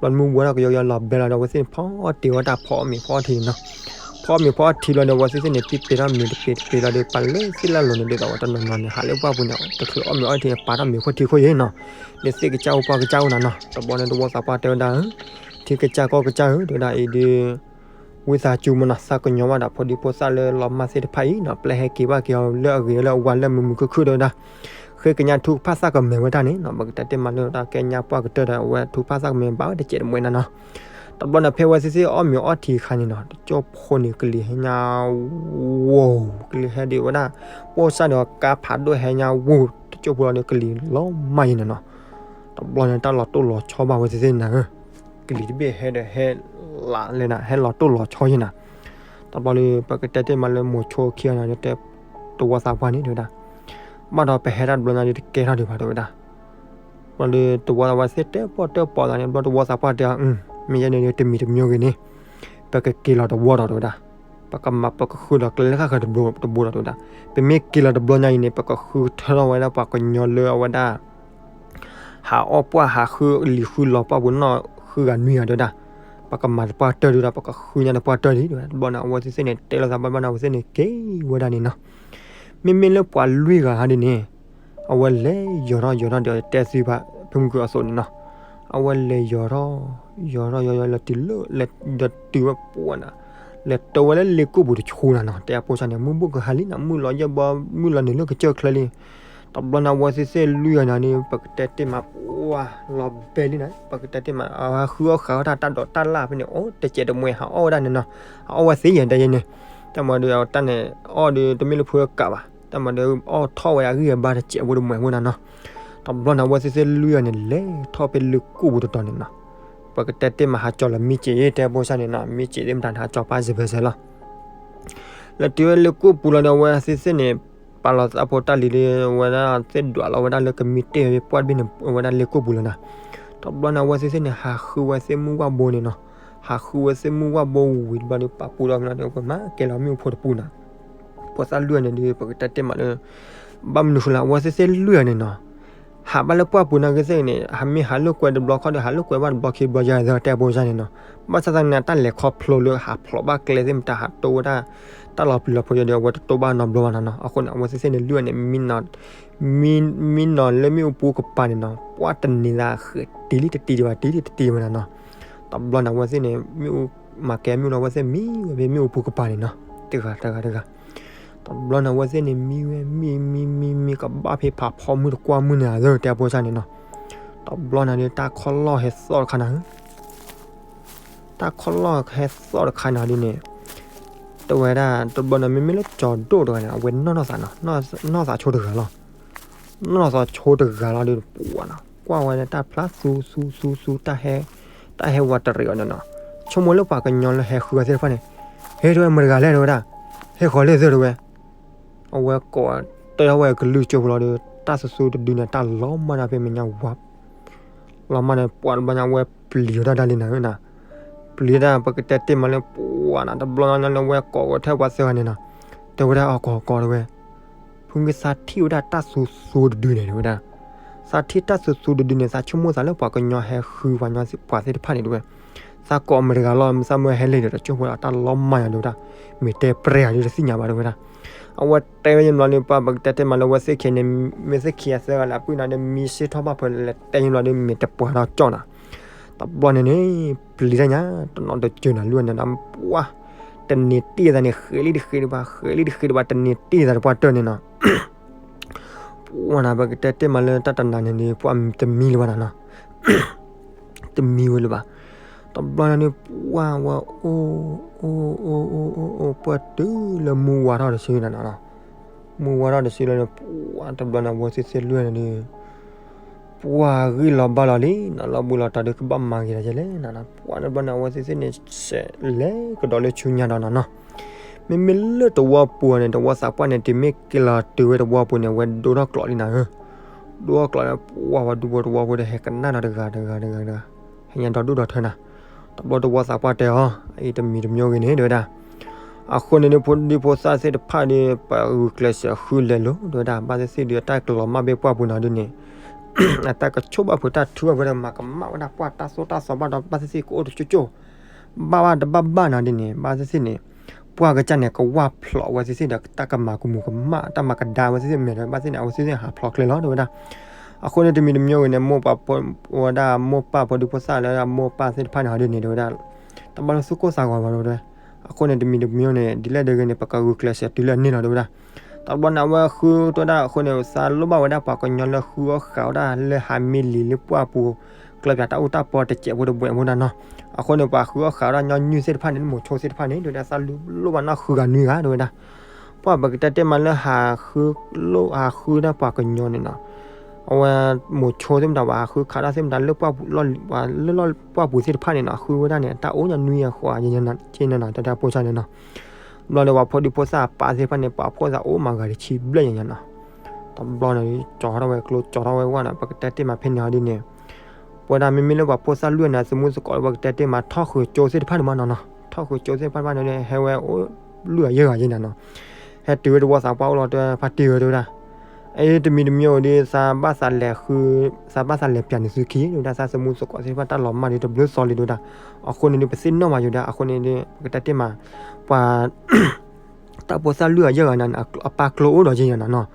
ဘျီမုၢ်ဝါထီၣ်ကယီကယီလီၤဘဲလီၤဒီး အဝဲသ့ၣ်န့ၣ် ဖီတ့ၢ်ဝဲတၢ်ဖီအီၣ်မ့ၤဖီအီထံန့ၣ်နီၤ, ဖီအီၣ်မ့ၤဖီအီထံလီၤဒီး အဝဲသ့ၣ်စ့ၢ်န့ၣ် ပံပ့ၤထီၣ်မ့ၤတပ့ၤတပ့ၤလီၤဒီး ပာ်လၢသ့ၣ်လၢလိၤန့ၣ် ဒ်သိးဝဲတနီၤနီၤန့ၣ် ဟးလၢပှၢ်ပူၤန့ၣ် တချုးအီၣ်မ့ၤအီထံန့ၣ် ပာ်ထီၣ်မ့ၤခိၣ်ထံခိၣ်ယဲၢ်နီၤ, ဒီးသ့ၣ်ကစၢ်အိၣ်ပှၢ်ကစၢ်အိၣ်နၤနီၤ, တဘျီန့ၣ်တဝီသးပှၢ်တဲဝဲဒၣ် ထံကစၢ်ကီၢ်ကစၢ်ဧၢ တဲဝဲဒၣ်အံၤဒီး ဝံသးစူၤမနီၤ သးကညီၤဘၣ်ဒီးဖိဒံဖိသၣ်လၢလီၤမၢ်သ့ၣ်တဖၣ်အံၤနီၤ, ပျဲဟဲက့ၤဘၣ်က့ၤအီၤလၢအဂ့ၤလၢအဝါလၢမုာ်မုာ်ခုၣ်ခုၣ်တဲဝဲဒၣ်, ဃ့ကညးထူကဖၣ်သၣ်ကမဲာ်ဝဲတၢ်န့ၣ်နီၤ, ပကတဲတ့ၢ်မးလၢတၢ်ကဲညါပှၢ်ကတၢၢ်ဒီး အဝဲထူကဖၣ်သၣ်ကမဲာ်ဘၣ်ဝဲတစဲးတမှဲးနၤနီၤ, တဘျီန့ၣ် ဖဲအဝဲသ့ၣ်စ့ၢ်အီၣ်မ့ၤအီထံအခါန့ၣ်နီၤ တကၠိဖိန့ၣ် ကလံၤဟဲညါ ဝိၤ ကလံၤဟဲဒံးဝဲဒၣ်, ပိၢ်စၢ်ဒီးကါဖးဒိၣ်ဟဲညါဝိၤ တကၠိဖိလီၤဒီး ကလံၤလီၤမၢ်ယဲၢ်နၤနီၤ, တဘျီန့ၣ် တၢ်လီၤတိၢ်လီၤဆီဘၣ်ဝဲသ့ၣ်သ့ၣ်နၤဧၢ, ကလံၤတဘ့ၣ်ဟဲဒီးဟဲလးလဲၣ်နၤ ဟဲလီၤတိၢ်လီၤဆီယဲၢ်နၤ, တဘျီဒီး ပကတဲတ့ၢ်မးလၢမိၤဆိခံဂၤန့ၣ် တဲတဝီသးပှၢ်န့ၣ် တဲဝဲဒၣ်, ဘၣ်ဒီးပဟဲတၢ်တဘျီညါဒီး တကဲထီၣ်ဒံးဘၣ်တဲဝဲဒၣ်, ဘျီဒီးတဝီသးပှၢ်သ့ၣ်တဲပီၣ်တဲပီၣ်သးန့ၣ် ဘျီတဝီသးပှၢ်တဲအီၤ မ့ၢ်ယဲန့ၣ်ဒီး တမံၤတမံၤဂ့ၤန့ၣ် ပကက့ၤလီၤတဝီဒီးတဲဝဲဒၣ်, ပကမၤပကဃုဒီးကျဲလၢဃၣ်ဃၢၤတဘိဒီးတဲဝဲဒၣ်, ပမ့ၢ်က့ၤလီၤတဘျီညါအံၤန့ၣ် ပကဃုထၢထီၣ်ဝဲဒၣ်ပှၤကညီလၢအဝဲဒၣ် ဟးအီၣ်ပှၢ်ဟးဃုလံာ်ဃုလီၤပှၢ်ပူၤနီၢ်ဃုဂၤနွံဂၤတဲဝဲဒၣ်, ပကမၤတပှၢ်တၢၢ်ဒုဒီး ပကဃုညါတပှၢ်တၢၢ်ဒံးတဲဝဲဒၣ်, တဘျီန့ၣ် အဝဲသ့ၣ်စ့ၢ်န့ၣ် တဲလိာ်သးဘၣ်ဘၣ်န့ၣ် အဝဲသ့ၣ်န့ၣ်က့ၤဝဲဒၣ်န့ၣ်နီၤ, မ့မ့ၢ်လၢပှၤလွံၢ်ဂၤဟါဒ်န့ၣ် အဝဲလဲၤယီၤထီၣ်ယီၤထီၣ်ဒီးတဲသံဘၣ် ဖုမုၢ်ကုၢ်အသိးန့ၣ်နီၤ, အဝဲလဲၤယီၤထီၣ် ယီၤထီၣ်ယီၤယီၤလီၤတုၤလၢ လဲၤဒီးတုၤဝဲပှၢ်နၤ, လဲၤတိဝဲလၢလ့ကိၣ်ပူၤတဆူနၤနီၤ, တဲအဖိစၢ်န့ၣ် မုၢ်ဘိၣ်ကဟါလံနၤ မုၢ်လီၤယဲၢ်ဘီ မုၢ်လီၤနုာ်လၢကစၢၢ်ချၢလံ, တဘျီန့ၣ် အဝဲသ့ၣ်စ့ၢ်လွံၢ်ဂၤန့ၣ်ဒီး ပကတဲတ့ၢ်မးပှၢ်လီၤဘဲလံနၤ, ပကတဲတ့ၢ်မး အဝဲဟးဃုအီၣ်ဃာ်ဝဲဒၣ်တၢ်ဒိးတၢ်လၣ်ဖဲန့ၣ် အိၣ်တစဲးတမှဲးဟးအီၣ်ဝဲဒၣ်န့ၣ်နီၤ, ဟးအီၣ်ဝဲသ့ယဲၢ်ဒ်ယဲၢ်န့ၣ်, တၢ်မၤဒီးတၢ်န့ၣ် အီၣ်ဒီးတမ့ၢ်လၢဖုကးဘၣ် တၢ်မၤဒီးအီၣ်ထီၣ်ဝဲအဂံၢ်အဘါတစဲးဖိတမှဲးဖိနၤနီၤ, တဘျီန့ၣ် အဝဲသ့ၣ်စ့ၢ်လွံၢ်ဂၤန့ၣ် လဲၤထီၣ်ဖဲလ့ကိၣ်ပူၤတတီၤန့ၣ်နီၤ, ပကတဲတ့ၢ်မးဟးကၠီၤလီၤမံစံး တဲအဖိစၢ်န့ၣ်နီၤ, မံစံးသ့ၣ်မတၤန့ၣ် ဟးကၠီၤပာ်စၢၤဖဲစၢၤလီၤ လဲၤတုၤဝဲလ့ကိၣ်ပူၤလီၤဒီး အဝဲသ့ၣ်စ့ၢ်န့ၣ် ပာ်လီၤသးဖိတၢ်လံၤဒီး အဝဲဒၣ်သ့ၣ်ဒွးလီၤဝဲဒၣ်လၢကမံတ့ၢ်ဝဲပှၢ်တဘ့ၣ်န့ၣ် အဝဲဒၣ်လ့ကိၣ်ပူၤလီၤနၤ, တဘျီန့ၣ် အဝဲသ့ၣ်စ့ၢ်န့ၣ် ဟးဃုဝဲသ့ၣ်မုၢ်ဝၣ်ဘိန့ၣ်နီၤ, ဟးဃုဝဲသ့ၣ်မုၢ်ဝၣ်ဘိဝံၤတဘျီဒီး ပာ်ပူၤဒီးမနီၤဒီး ပမၤကဲလီၤမ့ၣ်အူဖိတပူၤနၤ, ဖိသၣ်လွံၢ်ဂၤန့ၣ်ဒီး ပကတဲတ့ၢ်မးလၢ ဘၣ်မနုၤဃိလၢ အဝဲသ့ၣ်စ့ၢ်လွံၢ်ဂၤန့ၣ်နီၤ ဟးဘၣ်လၢပှၢ်ပူၤနာ်က့သ့ၣ်န့ၣ် ဟးမ့ၢ်ဟးလိာ်ကွဲတဘျီခီဒီး ဟးလိာ်ကွဲဘၣ်တဘျီခံဘျီယါသၢတဲအဖိစၢ်န့ၣ်နီၤ, ဘၣ်ဆၣ်သနာ်က့ တၢ်လဲၤခီဖျိလၢ ဟးဖျိးဘၣ်ကျဲသ့ၣ်မတၤ ဟးတိဝဲဒၣ် တၢ်လီၤပျံၤလီၤဖုးယါဒီး အဝဲတတိဘၣ်နီတဘျီဘၣ်နၤနီၤ, အဃိန့ၣ် အဝဲသ့ၣ်စ့ၢ်န့ၣ် လွံၢ်ဂၤန့ၣ် မံနီၤ မံနီၤလၢမ့ၣ်အူပူၤကပၤန့ၣ်နီၤ ပှၢ်တနံၤသးဃဲၤတံၤလံတတံၤဒံးဘၣ် တံၤလံတတံၤဒံးဘၣ်နၤနီၤ, တဘျီန့ၣ် အဝဲသ့ၣ်န့ၣ် မ့ၣ်အူ မၤကဲမ့ၣ်အူလီၤ အဝဲသ့ၣ်မံဝဲဖဲမ့ၣ်အူပူၤကပၤန့ၣ်နီၤ တဂၤတဂၤတဂၤ တဘျီန့ၣ် အဝဲသ့ၣ်န့ၣ် မံဝဲ မံ မံ မံ မံ ကဘၣ်ဖဲဖးဖီမုၢ်တကွၢ်မုၢ်န့ၣ်ဧါ တဲအဖိစၢ်န့ၣ်နီၤ, တဘျီန့ၣ်ဒီး တၢ်ခီၣ်လီၢ်ဟဲသီၣ်တခါနၤဧၢ, တၢ်ခီၣ်လီၢ်ဟဲသီၣ်တခါနၤဒ်န့ၣ်, တဲဝဲဒၣ် တဘျီန့ၣ် မ့မ့ၢ်လၢကၠီၤဒိၣ်တဂၤန့ၣ် အဝဲနီၢ်နီၢ်သးနီၤ, နီၢ်သးဆိတဂၤလီၤ နီၢ်သးဆိတဂၤလီၤဒီး ပှၤနၤ ကွၢ်ဝဲဒၣ်တၢ်ဖျါသူသူသူသူ တၢ်ဟဲ တၢ်ဟဲဝးတရံးအီၤန့ၣ်နီၤ, ဆိကမိၣ်လၢပှၤကညီလၢဟဲဃုအီၤသ့ၣ်တဖၣ်န့ၣ်, ဟဲတဲဝဲမတဂၤလဲၣ်တဲဝဲဒၣ်, ဟဲဃီၤလဲၣ်သၢတဲဝဲ, အဝဲကိးတဲထီၣ်ဝဲကလုၢ်ကၠိဖိလီၤဒီး တၢ်သူသူတဒုန့ၣ် တၢ်လီၤမၢ်ဒၣ်ဖဲမဲာ်ညါဝါ လီၤမၢ်န့ၣ် ပှၤတဘျီညါဝဲပျံၤဝဲဒၣ်တၢ်လံနၤဧၢနၤ, ပျံၤဝဲဒၣ် ပကတဲတ့ၢ်မးလၢ ပှၤနၤလၢဝဲကိးဝဲထဲပှၤသၢဂၤန့ၣ်နီၤ, တဲဝဲဒၣ်အီၤကိးကိးတဲဝဲ, ဖုကသးထံၣ်ဝဲဒၣ်တၢ်သူသူတဒုန့ၣ်တဲဝဲဒၣ်, သးထံၣ်တၢ်သူသူတဒုန့ၣ် သးဆိကမိၣ်သးလၢပှၤကညီဟဲဃုပှၤကညီပှၤသ့ၣ်တဖၣ်န့ၣ်တဲဝဲ, သးကိးမတဂၤလီၤ မ့ၢ်သးမၢဟဲလဲၣ်ဒီး တၢ်ကၠိဖိဒီးတၢ်လီၤမၢ်ယၤတဲဝဲဒၣ်, မ့ၢ်တဲပြဲၤယၤဒီးတသ့ၣ်ညါဘၣ်တဲဝဲဒၣ်, အဝဲတဲဝဲယဘျီန့ၣ် ပှၤပကတဲတ့ၢ်မးလၢဝဲသ့ၣ်ခံန့ၣ် မ့ၢ်သ့ၣ်ခံအသၢဂၤလၢအပုၢ်နၤဒီး မံစ့ၢ်ထီၣ်ဘၣ်ဖဲလဲၣ်တဲယဘျီဒီး မ့ၢ်တပှၤဒီးကၠီၣ်နၤ တဘျီန့ၣ်န့ၣ် ပျံၤတၢ်ညါ တနီၤတစၢၤနၤ လွံၢ်ဂၤန့ၣ်ဒီး ပှၤ တန့ၢ်တ့ၢ်သးန့ၣ် ဃဲးလံတဃ့ဒံးဘၣ် ဃဲးလံတဃ့ဒံးဘၣ် တန့ၢ်တ့ၢ်သးတပှၢ်တၢၢ်န့ၣ်နီၤ, ပှၤနၤ ပကတဲတ့ၢ်မးလၢတၢ်တနၤန့ၣ်ဒီး ပှၤတမံလၢၤဘၣ်နၤနီၤ, တမံဝဲလၢၤဘၣ်, တဘျီန့ၣ်ဒီး ပှၤဝဲအိၣ် အိၣ် အိၣ် အိၣ် အိၣ် အိၣ် ပှၢ်တုၤလၢမုၢ်ဝါထီၣ်တစုနၤနီၤ, မုၢ်ဝါထီၣ်တစုလီၤန့ၣ် ပှၤတဘျီန့ၣ် အဝဲသ့ၣ်သ့ၣ်လွံၢ်ဂၤန့ၣ်ဒီး ပှၤဂံၢ်လီၤဘါလီၤလံနီၤ, လီၤဘှံးလီၤတီၤဒီး ကဘၣ်မၤဂ့ၤဒီးယဲလဲၣ်နၤနီၤ, ပှၤတဘျီန့ၣ် အဝဲသ့ၣ်သ့ၣ်န့ၣ် စဲးလဲၤကဒီးလၢဆူညါဒီးနၤနီၤ, မ့မ့ၢ်လၢတဝီပူၤန့ၣ် တဝီသးပှၢ်န့ၣ် တုၤမ့ၢ်က့ၤလီၤတုၤဝဲတဝီပူၤန့ၣ် အဝဲဒိၣ်ထီၣ်ကျိးလံနၤဧၢ, ဒိၣ်ထီၣ်ကျိးန့ၣ် ပှၤဝဲဒူဖိတဝီဖိဒီး ဟဲကနၣ်ဒီးတဂၤတဂၤတဂၤတဂၤ ဟဲညါဒီဒူၣ်ဒီထၢနၤ. တဘျီတဝီသးပှၢ်တဲအီၤ အအံၤတမံၤတမံၤဂ့ၤန့ၣ် တဲဝဲဒၣ်. အဃိန့ၣ်ဒုး ဖိဒံဖိသၣ်သ့ၣ်တဖၣ်ဒီး ပှၤဂုာ်ကျဲးစၢးဃုလဲၤလိၤ တဲဝဲဒၣ်. ဘၣ်သ့ၣ်သ့ၣ်ဒီး အတၢ်ကလီၤမၢ်ဘ့ၣ်ပှၢ်ပူၤနီၤဒ်န့ၣ် အတၢ်ကဆိၣ်ဘၣ်ဖုးတၢ်ထုဘၣ်ဖုးဒီး မၤကမၣ်ဝဲဒၣ်ပှၢ်တၢ်သိၣ်တၢ်သီဘၣ်ဒီး ဘၣ်သ့ၣ်သ့ၣ်ကအိၣ်တကၠိၣ်ကၠိၣ် ဘၣ်ဘၣ်တဘၣ်ဘၣ်နီၤဒ်န့ၣ် ဘၣ်သ့ၣ်သ့ၣ်န့ၣ် ပှၢ်ကစၢ်န့ၣ် ကဝၢ်ဖျိးဝဲသ့ၣ်သ့ၣ်ဒီး တၢ်ကမၤကမူၤကမၣ် တၢ်မၤကဒါဝဲသ့ၣ်သ့ၣ်မဲာ်ဒီး ဘၣ်သ့ၣ်သ့ၣ်န့ၣ် အဝဲသ့ၣ်သ့ၣ်ဟးဖျိးကျဲလီၤ တဲဝဲဒၣ်. အဃိန့ၣ်တမံၤတမံၤဂ့ၤန့ၣ် မိၢ်ပၢ်ဖိ ဝဲဒၣ်မိၢ်ပၢ်ဖိဒံဖိသၣ်လၢမိၢ်ပၢ်သ့ၣ်တဖၣ်န့ၣ်ဟီဒ်န့ၣ် တဲဝဲဒၣ် တဘၣ်လၢသူၣ်ကိၢ်သးဂီၤဘၣ် တဲဝဲဒၣ်. အဃိန့ၣ်တမံၤတမံၤန့ၣ် ဒ်လဲၣ်ဒ်ဂ့ၤန့ၣ် ပကဂုာ်ကျဲးစၢးတုၤလၢအန့ၢ်လီၤ တဲဝဲဒၣ်. တဘျီန့ၣ် အဝဲဃုတဲဝဲဒၣ် အဃိန့ၣ် သးလိၣ်ဘၣ်ဝဲဒၣ်ပှၤကညီလၢဃုအီၣ်ဃာ်ဝဲဒၣ်လၢဟးမ့ၢ်လံာ်လၢပှၢ်ပူၤ ကျၢပၠးတၢ်အူတၢ်ပီတစဲးဖိတဘှဲးဖိဒၣ်နီၤ. အဃိန့ၣ် ပှၤဃုအီၣ်ဃာ်ဝဲဒၣ်ညီနုၢ်သ့ၣ်တဖၣ်န့ၣ် မိၤဆိသ့ၣ်တဖၣ်န့ၣ် တဲဝဲဒၣ် သးလိၣ်ဘၣ်နီၢ်ဃုဂၤနွံဂၤ တဲဝဲဒၣ်. ပှၢ်ပကတဲတ့ၢ်မးလၢဟးဃုလိၣ်ဟးဃုဒၣ်ပှၤကညီန့ၣ်နီၤ အဝဲမိၤဆိသ့ၣ်မတၤ ပှၤဟးဃုခးတၢ်သ့ၣ်မတၤ လၢပှၢ်ပူၤသ့ၣ်တဖၣ်န့ၣ်နီၤ ဃုဝဲဒၣ်န့ၣ် တၢ်အိၣ်ညီနွံဂၤဃိးဂၤ က့န့ၣ်နီၤ တၢ်ဖိဆါန့ၣ်နီၤ. ဘျီဒီးပှၤဖိဒံဖိသၣ်အပၢ်သ့ၣ်တဖၣ်န့ၣ် ပှၤဖိသၣ်အိၣ်မးဂၤတဆံဘျဲၣ်ညါနီၤ. တဘျီန့ၣ် ကၠီထီၣ်ဝဲကျိ ကၠီထီၣ်ဝဲဝၣ်နီၤ ပကတဲတ့ၢ်မးဖဲန့ၣ်ဟီဒ်န့ၣ် ပဝဲဒၣ်မ့မ့ၢ်လၢပှၤဖိသၣ်လွံၢ်ဂၤန့ၣ် သမူသကိးလၢပကတဲတ့ၢ်မး ထီၣ်ဃုာ်ကၠိသ့ၣ်တဖၣ်န့ၣ်မးနီၤနီၤ ထီၣ်ဃုာ်ကၠိသ့ၣ်တဖၣ်န့ၣ် ဟဲဝဲအိၣ်လွံၢ်ဂၤယဲၢ်ဂၤယဲၢ်နၤနီၤ. ဟဲတုၤဝဲတဝီသးပှၢ်အိၣ်လီၤ တဲဖါတံၢ်ဧၢ တဲဝဲဒၣ်. အအံၤတမံၤတမံၤအိၣ်ဒီး သးဘၣ်သးလဲၤဃု သးဘၣ်သးလဲၤပၠးနသုခံ တဲဝဲဒၣ် သးသမူသကိးသ့ၣ်တဖၣ်တၢ်လီၤမၢ်ဒီးတဘျုးသီလံ တဲဝဲဒၣ်. အဃိန့ၣ်ဒီး ပသ့ၣ်နီၣ်မးယိၤဒၣ် အဃိန့ၣ်ဒီး ပကတဲတ့ၢ်မး ပှၤ တၢ်ဖိသၣ်လွံၢ်ဂၤယဲၢ်ဂၤန့ၣ် အပၢ်ကျိအိၣ်ဒီးယဲၢ်ညါနၤနီၤ.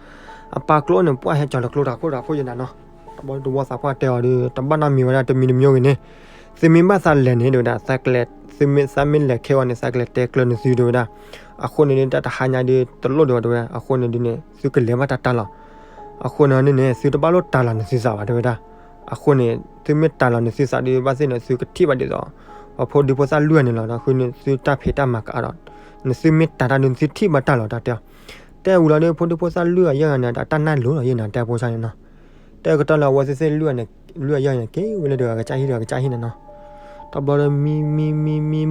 အပၢ်ကျိန့ၣ် ပှၢ်ဟဲကၠီၤတကျိတၢ်ခိၣ်တၢ်ခိၣ်ယဲၢ်နၤနီၤ. တဘျီတဝီသးပှၢ်တဲအီၤဒီး တဘၣ်နီတမံၤဝဲဒၣ် တမံၤတမံၤဂ့ၤန့ၣ် သုမ့ၢ်ဘၣ်သးလဲၤန့ၣ် တဲဝဲဒၣ် သးကလဲၤ သုမ့ၢ်သးမ့ၢ်လဲၤခဲအီၤန့ၣ် သးကလဲၤတဲကျၢၤနသု တဲဝဲဒၣ်. အဃိန့ၣ်ဒီး တၢ်တဟါညါဒီး တလိၣ်ဒံးဘၣ် တဲဝဲဒၣ်. အဃိန့ၣ်ဒ်န့ၣ် သုကလဲၤဘၣ်တၢ်တၢ်လီၤ. အဃိန့ၣ်န့ၣ် သုတဘၣ်လိၣ်တၢ်လီၤနသုသးဘၣ် တဲဝဲဒၣ်. အဃိန့ၣ် သုမ့ၢ်တၢ်လီၤနသုသးဒီး ဘၣ်သ့ၣ်န့ၣ် သုကထံၣ်ဘၣ်ဒ်သိး ပှၤဖိဒံဖိသၣ်လွံၢ်ဂၤန့ၣ်လီၤ ဒီးဃုန့ၣ်သုတၢ်ဖံးတၢ်မၤကအါဒီး နသုမ့ၢ်တၢ်တၢ်ဒီး နသုထံၣ်ဘၣ်တၢ်လီၤ တၢ်တဲအီၤ. တဲဝံၤလီၤဒီး ဖိဒံဖိသၣ်လွံၢ်ဂၤယဲၢ်ဂၤန့ၣ် တၢ်နၢ်လိၤလီၤယဲၢ်နၤ တဲဖိဆါန့ၣ်နီၤ. တဲကတီၢ်လၢအဝဲသ့ၣ်သ့ၣ်လွံၢ်ဂၤန့ၣ် လွံၢ်ဂၤယဲၢ်ဂၤန့ၣ် က့ၤဝဲလၢတဂၤကစၢ်ဟံၣ် တဂၤကစၢ်ဟံၣ်န့ၣ်နီၤ. တဘျီဒီး မံမံမံမံ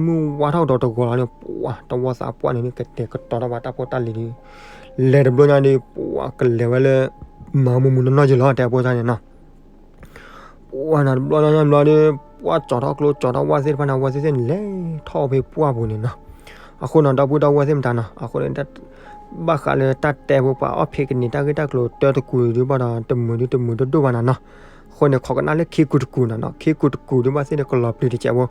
မုၢ်ဝါထီၣ်ဒီးတဂီၤလီၤန့ၣ် ပှၤတဝီသးပှၢ်န့ၣ် ကတဲာ်ကတီၤထီၣ်ဘၣ်တၢ်ဖိတၢ်လံၤဒီး လဲၤတဘျီညါဒီး ပှၤကလဲၤဝဲလၢ မၤမူမူနီၢ်နီၢ်ယဲၢ်လီၤ တဲဖိဆါန့ၣ်နီၤ. ပှၤန့ၣ်တဘျီညါဘျီဒီး ပှၤကၠီၤထီၣ်ကျိကၠီၤထီၣ်ဝၣ်သ့ၣ်တဖၣ်န့ၣ် အဝဲသ့ၣ်သ့ၣ်န့ၣ် လဲၤထီၣ်ဖဲပှၢ်ပူၤန့ၣ်နီၤ. အဃိန့ၣ် ဒီပုၢ်ဒီဝဲၢ်သ့ၣ်မတၤနီၤ အဃိန့ၣ် ဘၣ်ဃးလၢတၢ်တဲဖိ ပှၤအီၣ်ဖံးကန့ၢ်တၢ်ဂ့ၢ်တၢ်ကျိၤ တၢတကူာ်ဒုးဘၣ်ဒီး တမုာ်ဒုးတမုာ်တဒိၣ်ဘၣ်နၤနီၤ. အဃိန့ၣ် ခိးကနၣ်လၢခံကူာ်တကူာ်နၤနီၤ ခံကူာ်တကူာ်ဒုးဘၣ်သ့ၣ်ဒီးကလီၤပျံၤတစဲးဖိ.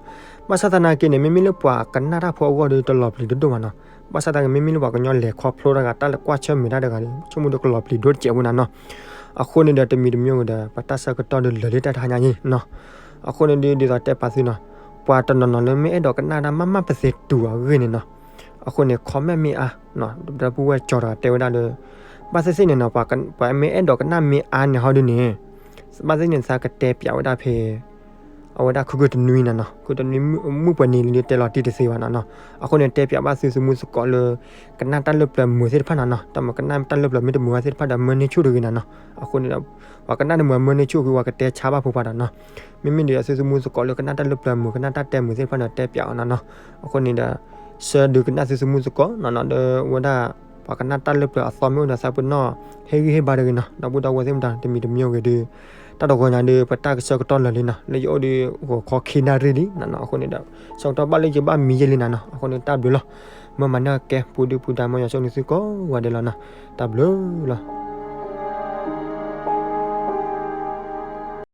ဘၣ်ဆၣ်သနာ်က့န့ၣ် မ့မ့ၢ်လၢပှၤကနၣ်တၢ်ဖိအဂီၢ်ဒီး တလီၤပျံၤတဒိၣ်ဘၣ်နီၤ. ဘၣ်ဆၣ်သနာ်က့ မ့မ့ၢ်လၢပှၤကညီလဲၤခီဖျိတၢ်ဂၤ တၢ်လဲၤကွၢ်ဆၢၣ်မဲာ်တၢ်တဂၤန့ၣ် ဆိကမိၣ်ဒီးကလီၤပျံၤဒိၣ်တစဲးဖိနၤနီၤ. အဃိန့ၣ်ဒီး တမံၤတမံၤဂ့ၤဒီး ပတၢ်ဆၢကတီၢ်ဒီးလၢာ်လၢတၢ်တဟါညါအံၤနီၤ. အဃိန့ၣ်ဒုး ဒ်သိးတဲပာ်သုနီၤ ပှၤတနီၤနီၤလၢမ့ၢ်အဲၣ်ဒိးကနၣ်တၢ်မ့ၢ်မ့ၢ်ပသ့တူၢ်အဂ့ၢ်န့ၣ်နီၤ အဃိန့ၣ် comment မ့ၢ်အါ ဒီပုၢ်ဝဲၢ်ကၠီၤတဂၤတဲဝဲဒၣ်ဒီး ဘၣ်သ့ၣ်သ့ၣ်န့ၣ်နီၤ ပှၤမ့ၢ်အဲၣ်ဒိးကနၣ်မ့ၢ်အါန့ၣ်ဟီဒုးန့ၣ် ဘၣ်သ့ၣ်သ့ၣ်န့ၣ် သးကတဲပၠးဝဲဒၣ်ဖဲ အဝဲဒၣ်ခုကတနွံနၤနီၤ ခုတနွံမုၢ်ပှဲၤနံၤလံဒီးတဲလီၤတံၢ်တသ့ဘၣ်နၤနီၤ. အဃိန့ၣ် တဲပၠးဘၣ်သုသမူသကိးလၢ ကနၣ်တၢ်လၢပျၢၤမုာ်သ့ၣ်တဖၣ်နၤနီၤ တၢ်မ့ၢ်ကနၣ်တၢ်လၢပျၢၤမ့ၢ်တမုာ်ဘၣ်သ့ၣ်တဖၣ်ဒီး မၢန့ၢ်ဆူၣ်တဂ့ၤနၤနီၤ. အဃိန့ၣ်ဒီး ပှၤကနၣ်တမုာ်မၢန့ၢ်ဆူၣ်ဃု ပှၤကတဲဆါဘၣ်ဖိခွါဒီးနီၤ. မ့မ့ၢ်ဒ်သိးသုသမူသကိးလၢကနၣ်တၢ်လၢပျၢၤမုာ် ကနၣ်တၢ်လၢပျၢၤမုာ်သ့ၣ်တဖၣ်ဒီး တဲပၠးအီၤနၤနီၤ. အဃိန့ၣ်ဒီး ဆၢဒုးကနၣ်သုသမူသကိးနၤနီၤ ဒီးဝဲဒၣ် ပှၤကနၣ်တၢ်လၢပျၢၤအသီမ့ၢ်အိၣ်ဒီး သးပ့ၤနီၣ်ဟ့ၣ်ဂံၢ်ဟ့ၣ်ဘါတဂ့ၤနီၤ ဒီပုၢ်ဒီဝဲၢ်သ့ၣ်မတၤ တမံၤတမံၤဂ့ၤဒီး တၢ်တဂီၤညါဒီး ပတၢ်ကဆၢကတီၢ်လၢာ်လံနီၤ လၢယအိၣ်ဒီး ဂီၤခီခံနၣ်ရံၣ်လံနၤနီၤ. အဃိန့ၣ်ဒီး ဆၢကတီၢ်ဘၣ်လၢယဘၣ်မံယဲၢ်လံနၤနီၤ. အဃိန့ၣ် တၢ်ဘျုးလီၤ. မ့ၢ်မၤန့ၢ်အကဲ ပူၤဒုၣ်ပူၤဒါ မ်ယွၤဆိၣ်ဂ့ၤသုကိးဂၤဒဲးလီၤနီၤ. တၢ်ဘျုးလီၤ.